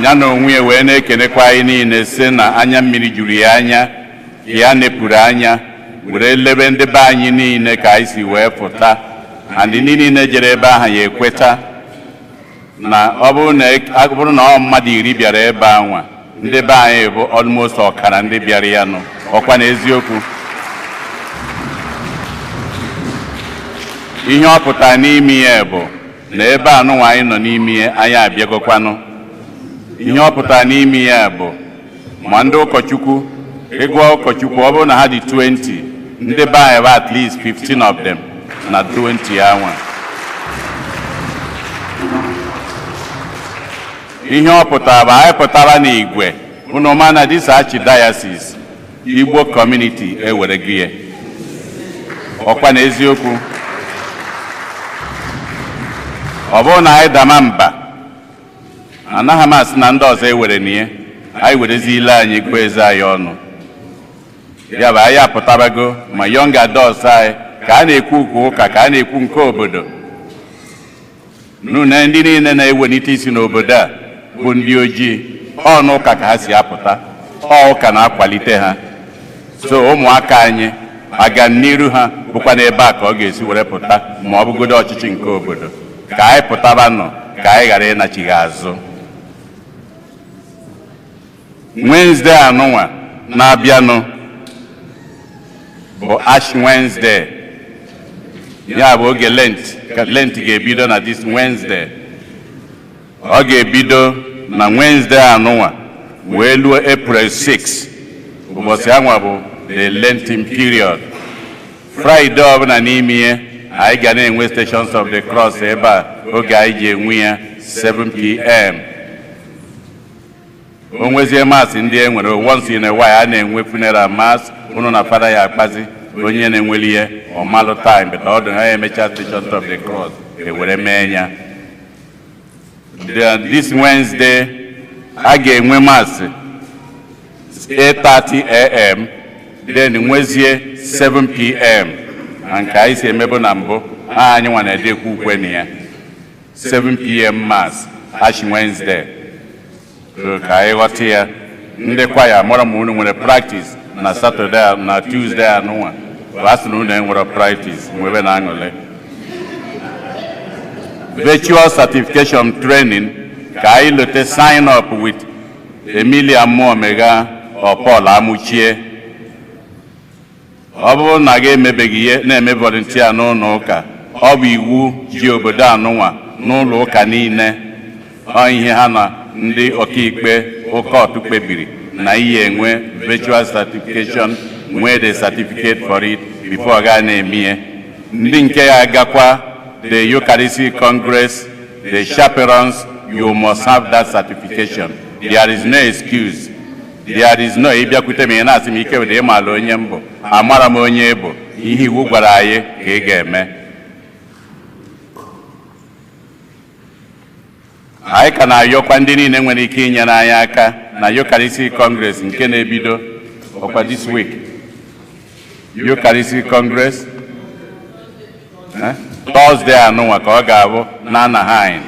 Ya na onwe ya wee na-ekenekwa anyị niile, sị na anya mmiri juru ya anya, ya nepụrụ anya were lebe ndị be anyị niile ka anyị si wee pụta, and ndị niile jere ebe ahụ ya ekweta na ọ bụrụ na ọ mmadụ 10 bịara ebe anwa, ndị be anyị bụ almost ọkara ndị bịara ya nụ. Ọkwa na eziokwu, ihe ọ pụtara n'ime ya bụ na ebe anụnwa anyị nọ n'ime ya, anyị abịagokwanụ. Ihe ọ pụtara n'ime ya bụ ma ndị ụkọchukwu, ịgụọ ụkọchukwu, ọ bụrụ na ha dị 20, ndị be anyị bụ at least 15 of them na 20 anwa. Ihe ọ pụtara bụ anyị pụtara n'igwe. Unu ma na this archdiocese, Igbo community ewere gị ya. Ọkwa na eziokwu, ọ bụrụ na anyị dama mba, anaghị m asị na ndị ọzọ ewere na ya, anyị werezi ile anyị gụọ eze anyị ọnụ. Ya bụ anyị apụtabago, ma young adults anyị, ka a na-ekwu ukwu ụka, ka a na-ekwu nke obodo nụ na ndị niile na-ewelite isi n'obodo a bụ ndị ojii, ọ n'ụka ka ha si apụta, ọ ụka na-akwalite ha. So ụmụaka anyị, aga n'iru ha bụkwa n'ebe a ka ọ ga-esi were pụta, ma ọ bụgodo ọchịchị nke obodo. Ka anyị pụtaba nọ, ka anyị ghara ịnachighị azụ. Wednesday anụnwa na-abịanụ bụ Ash Wednesday. Ya bụ oge Lent, ka Lent ga-ebido na this Wednesday. Ọ ga-ebido na Wednesday anụnwa wee luo April 6. Ụbọchị anwa bụ the Lenten period. Friday ọbụla n'ime ihe, anyị ga na-enwe Stations of the Cross ebe a, oge anyị ji enwe ya 7 p.m. O nwezie mass ndị e nwere once in a while, a na-enwe funeral mass. Unu na fada ya akpazi onye na-enweli ihe ọmalụ time, but ọ dị ha emecha Stations of the Cross, ewere mee ya. This Wednesday a ga-enwe mass 8:30 a.m., then nwezie 7 p.m., na nke anyị si emebu na mbụ ha, anyị nwa na-edekwa ukwe na ya, 7 p.m. mass, Ash Wednesday. So ka anyị ghọta ya. Ndị kwaya mara ma unu nwere practice na Saturday na Tuesday anụnwa. A sị na unu enwere practice, nwebe na aṅụrị. Virtual certification training, ka anyị lote sign up with Emilia Muomega or Paul Amuchie. Ọ bụrụ na gị emebeghị ihe na-eme volunteer n'ụlọ ụka, ọ bụ iwu ji obodo anụnwa n'ụlọ ụka niile. Ọ ihe ha na ndị ọkaikpe ụka ọtụ kpebiri na ihe enwe virtual certification, nwee the certificate for it before ga na-eme ihe. Ndị nke ya agakwa the Eucharistic Congress, the chaperons, you must have that certification. There is no excuse. There is no ịbịakwute m, ị na-asị m ike wede ịmala onye mbụ, amara m onye bụ. Ihe iwu gwara anyị ka ị ga-eme. Anyị ka na-ayọkwa ndị niile nwere ike inyere anyị aka na Eucharistic Congress nke na-ebido ọkwa this week. Eucharistic Congress, eh? Thursday anụnwa ka ọ ga-abụ na Anaheim.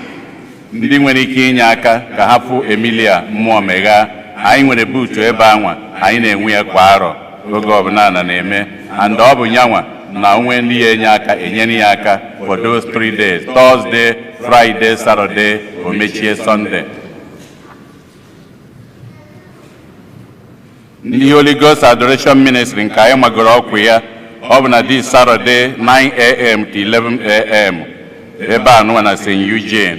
Ndị nwere ike inye aka ka ha fụ Emilia mmụọ megha. Anyị nwere buutu ebe anwa anyị na-enwe ya kwa arọ oge ọbụla na na-eme, and ọ bụ nyanwa na onwe ndị ya enye aka, enyere ya aka for those 3 days, Thursday, Friday, Saturday, o mechie Sunday. Ndị Holy Ghost Adoration Ministry nke anyị magoro ọkwa ya, ọ bụ na this Saturday, 9 a.m. to 11 a.m. ebe a nụwa na St. Eugene,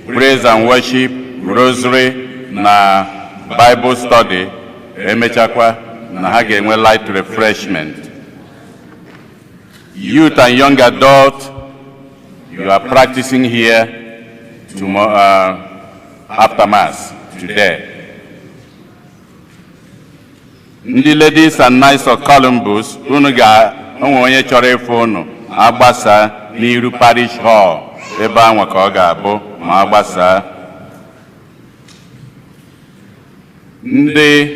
praise and worship, rosary na Bible study. Emechakwa na ha ga-enwe light refreshment. Youth and young adult, you are practicing here tomorrow, after Mass today. Ndị Ladies and Knights of Columbus, unu ga onwe onye chọrọ ịfụ unu agbasa n'iru parish hall ebe anwa ka ọ ga-abụ ma agbasaa. Ndị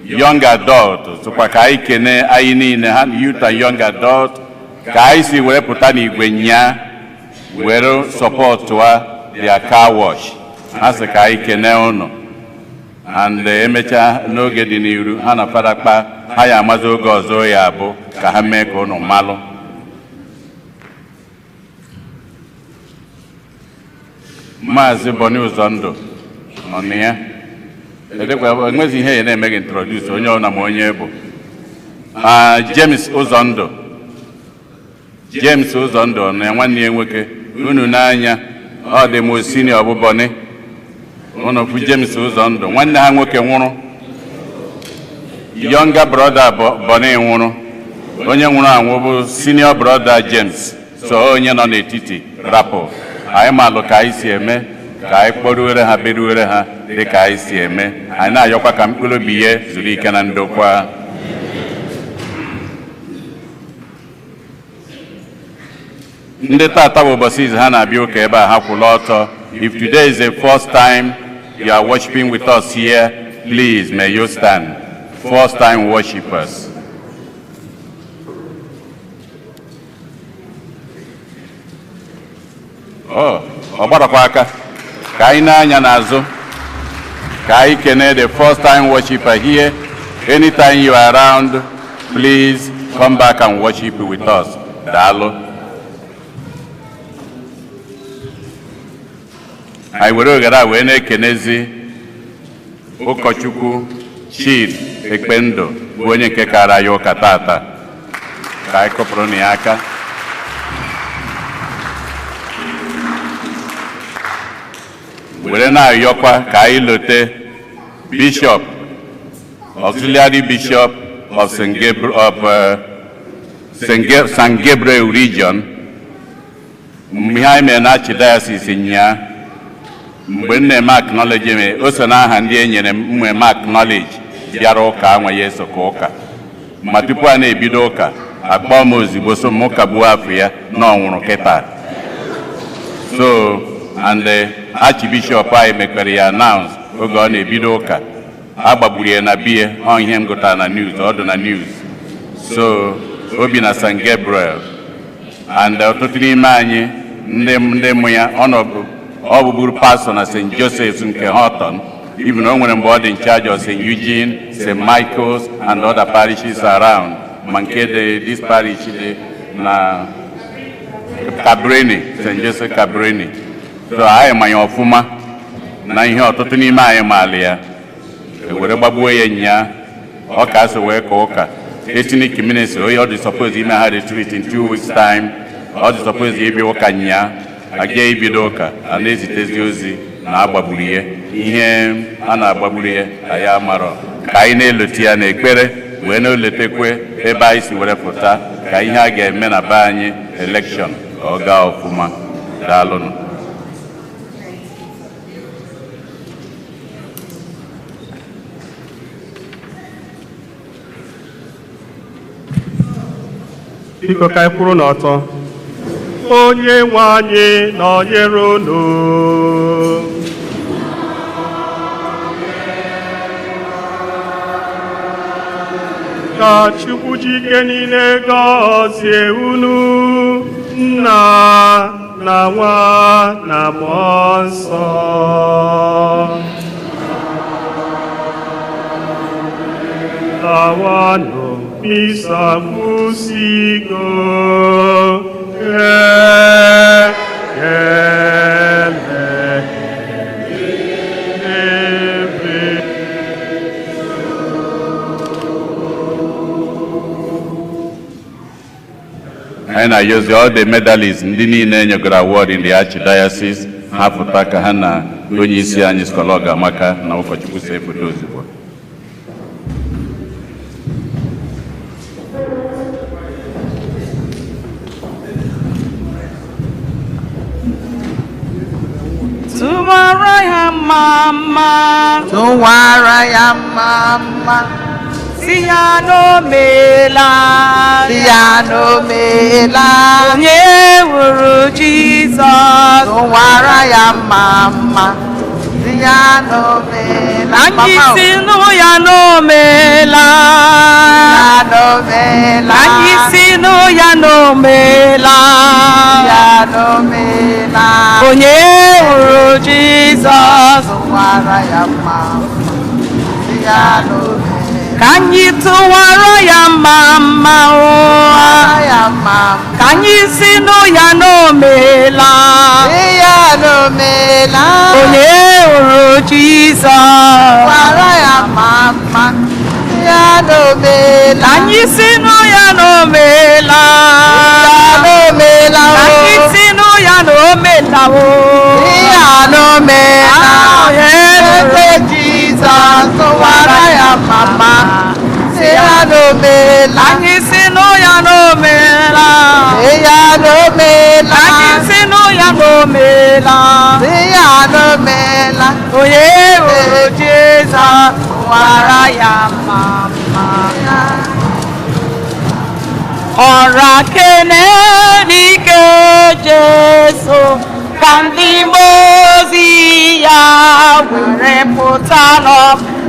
young adult sịkwa ka anyị kene anyị niile ha, youth and young adult, ka anyị si were pụta n'igwe nya were supportụa their car wash. Ha sị ka anyị kene unu, and emechaa n'oge dị n'iru, ha na Fada kpa ha ya amazi oge ọzọ ya abụ ka ha mee ka unu malụ. Maazị Boni Ụzọndụ ọ nọ ya edekwa, enwezi ihe ya na-eme gị introduce onye ọbụla ma onye bụ. Ah, James Ụzọndụ, James Ụzọndụ ọ nọ ya? Nwanne ya nwoke unu n'anya, ọ dị m senior bụ Boni. Unu fụ James Ụzọndụ, nwanne ha nwoke nwụrụ, younger brother Boni nwụrụ. Onye nwụrụ anwụ bụ senior brother James, so onye nọ n'etiti rapụ. Anyị malụ ka anyị si eme ka anyị kpọruere ha, beruere ha dị ka anyị si eme. Anyị na-ayọkwa ka mkpụrụ obi ya zuru ike na ndokwa. Ndị tata bụ ụbọchị izu ha na-abịa ụka ebe a, ha kwụla ọtọ. If today is the first time you are worshiping with us here, please may you stand. First time worshipers. Oh, ọ gbarakwa aka ka anyị na-anya n'azụ ka anyị kene the first time worshiper here. Anytime you are around, please come back and worship with us. Daalụ. Anyị were oghere a wee na-ekenezi ụkọchukwu Chidi Ekpendụ, bụ onye nke kara ya ụka tata. Ka anyị kụpụrụ na ya aka. Were na-ayọkwa ka anyị lote Bishop, Auxiliary Bishop of St. Gabriel, of St. Gabriel Region. Mgbe ihe anyị mere na Archdiocese nyaa, mgbe m na-eme acknowledge me, o so n'aha ndị e nyere m mgbe m acknowledge bịara ụka anwa ya eso ka ụka. Ma tupu a na-ebido ụka, akpọọ m ozugbo, so m ụka gbuo afọ ya na ọ nwụrụ kịta. So and the Archbishop anyị mekwere ya announce oge ọ na-ebido ụka, a gbagburu ya na biya. Ọ ihe m gụtara na news, ọ dị na news. So o bi na St. Gabriel, and ọtụtụ n'ime anyị ndị mụ ya, ọ nọ, ọ bụburu pastor na St. Joseph's nke Houghton. Even o nwere mgbe ọ dị in charge of St. Eugene, St. Michael's and other parishes around, ma nke dị this parish dị na Cabrini, St. Joseph Cabrini. So anyị manya ọfụma na ihe ọtụtụ n'ime anyị maala ya. Ewere gbagbuo ya nya ọ ka so wee ka ụka ethnic ministry onye ọ dị suppose ime ha retreat in 2 weeks time. Ọ dị suppose ịbịa ụka nya aga ibido ụka a na-ezitezi ozi na agbagburu ya. Ihe a na-agbagburu ya anyị amarọ. Ka anyị na-elote ya n'ekpere, wee na-elotekwe ebe anyị si were pụta, ka ihe a ga-eme na be anyị election ka ọ gaa ọfụma. Daalụnụ. Biko, ka anyị kwụrụ n'ọtọ. Onye nwe anyị nọnyere unu. Ka Chukwu ji ike niile gọzie unu, Nna na Nwa na Mmụọ Nsọ. Lawanụ, misa kwụsịgo. Ekele ebe. Anyị na-ayọzi all the medalists, ndị niile enyegoro award in the archdiocese, ha pụta ka ha na onye isi anyị Skolog Amaka na ụkọchukwu see foto ozugbo. Tụwara ya mma mma. Tụwara ya mma mma. Si ya n'omela. Si ya n'omela. Onye wuru Jizọs. Tụwara ya mma mma. Si ya n'omela. Anyị si nụ ya n'omela. Ya n'omela. Anyị si nụ ya n'omela. Ya n'omela. Onye hụrụ Jizọs. Tụwara ya mma mma. Si ya n'omela. Ka anyị tụwara ya mma mma ụwa. Tụwara ya mma mma. Ka anyị si nụ ya n'omela. Si ya n'omela. Onye hụrụ Jizọs. Tụwara ya mma mma. Si ya n'omela. Ka anyị si nụ ya n'omela. Ya n'omela. Ka anyị si nụ ya n'omela o. Si ya n'omela. Onye hụrụ Eze Jizọs, tụwara ya mma mma. Si ya n'omela. Anyị si nụ ya n'omela. Si ya n'omela. Anyị si nụ ya n'omela. Si ya n'omela. Onye hụrụ Jizọs, tụwara ya mma mma. Ọra kene n'ike Jesu, ka ndị mmụọ ozi ya were pụta nọ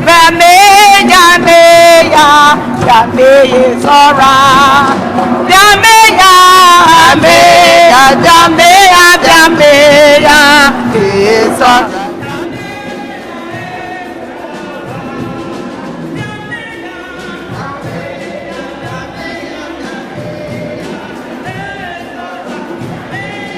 bịa mee ya, mee ya, bịa mee ya zọra, bịa mee ya, mee ya, bịa mee ya, bịa mee ya. Jizọs.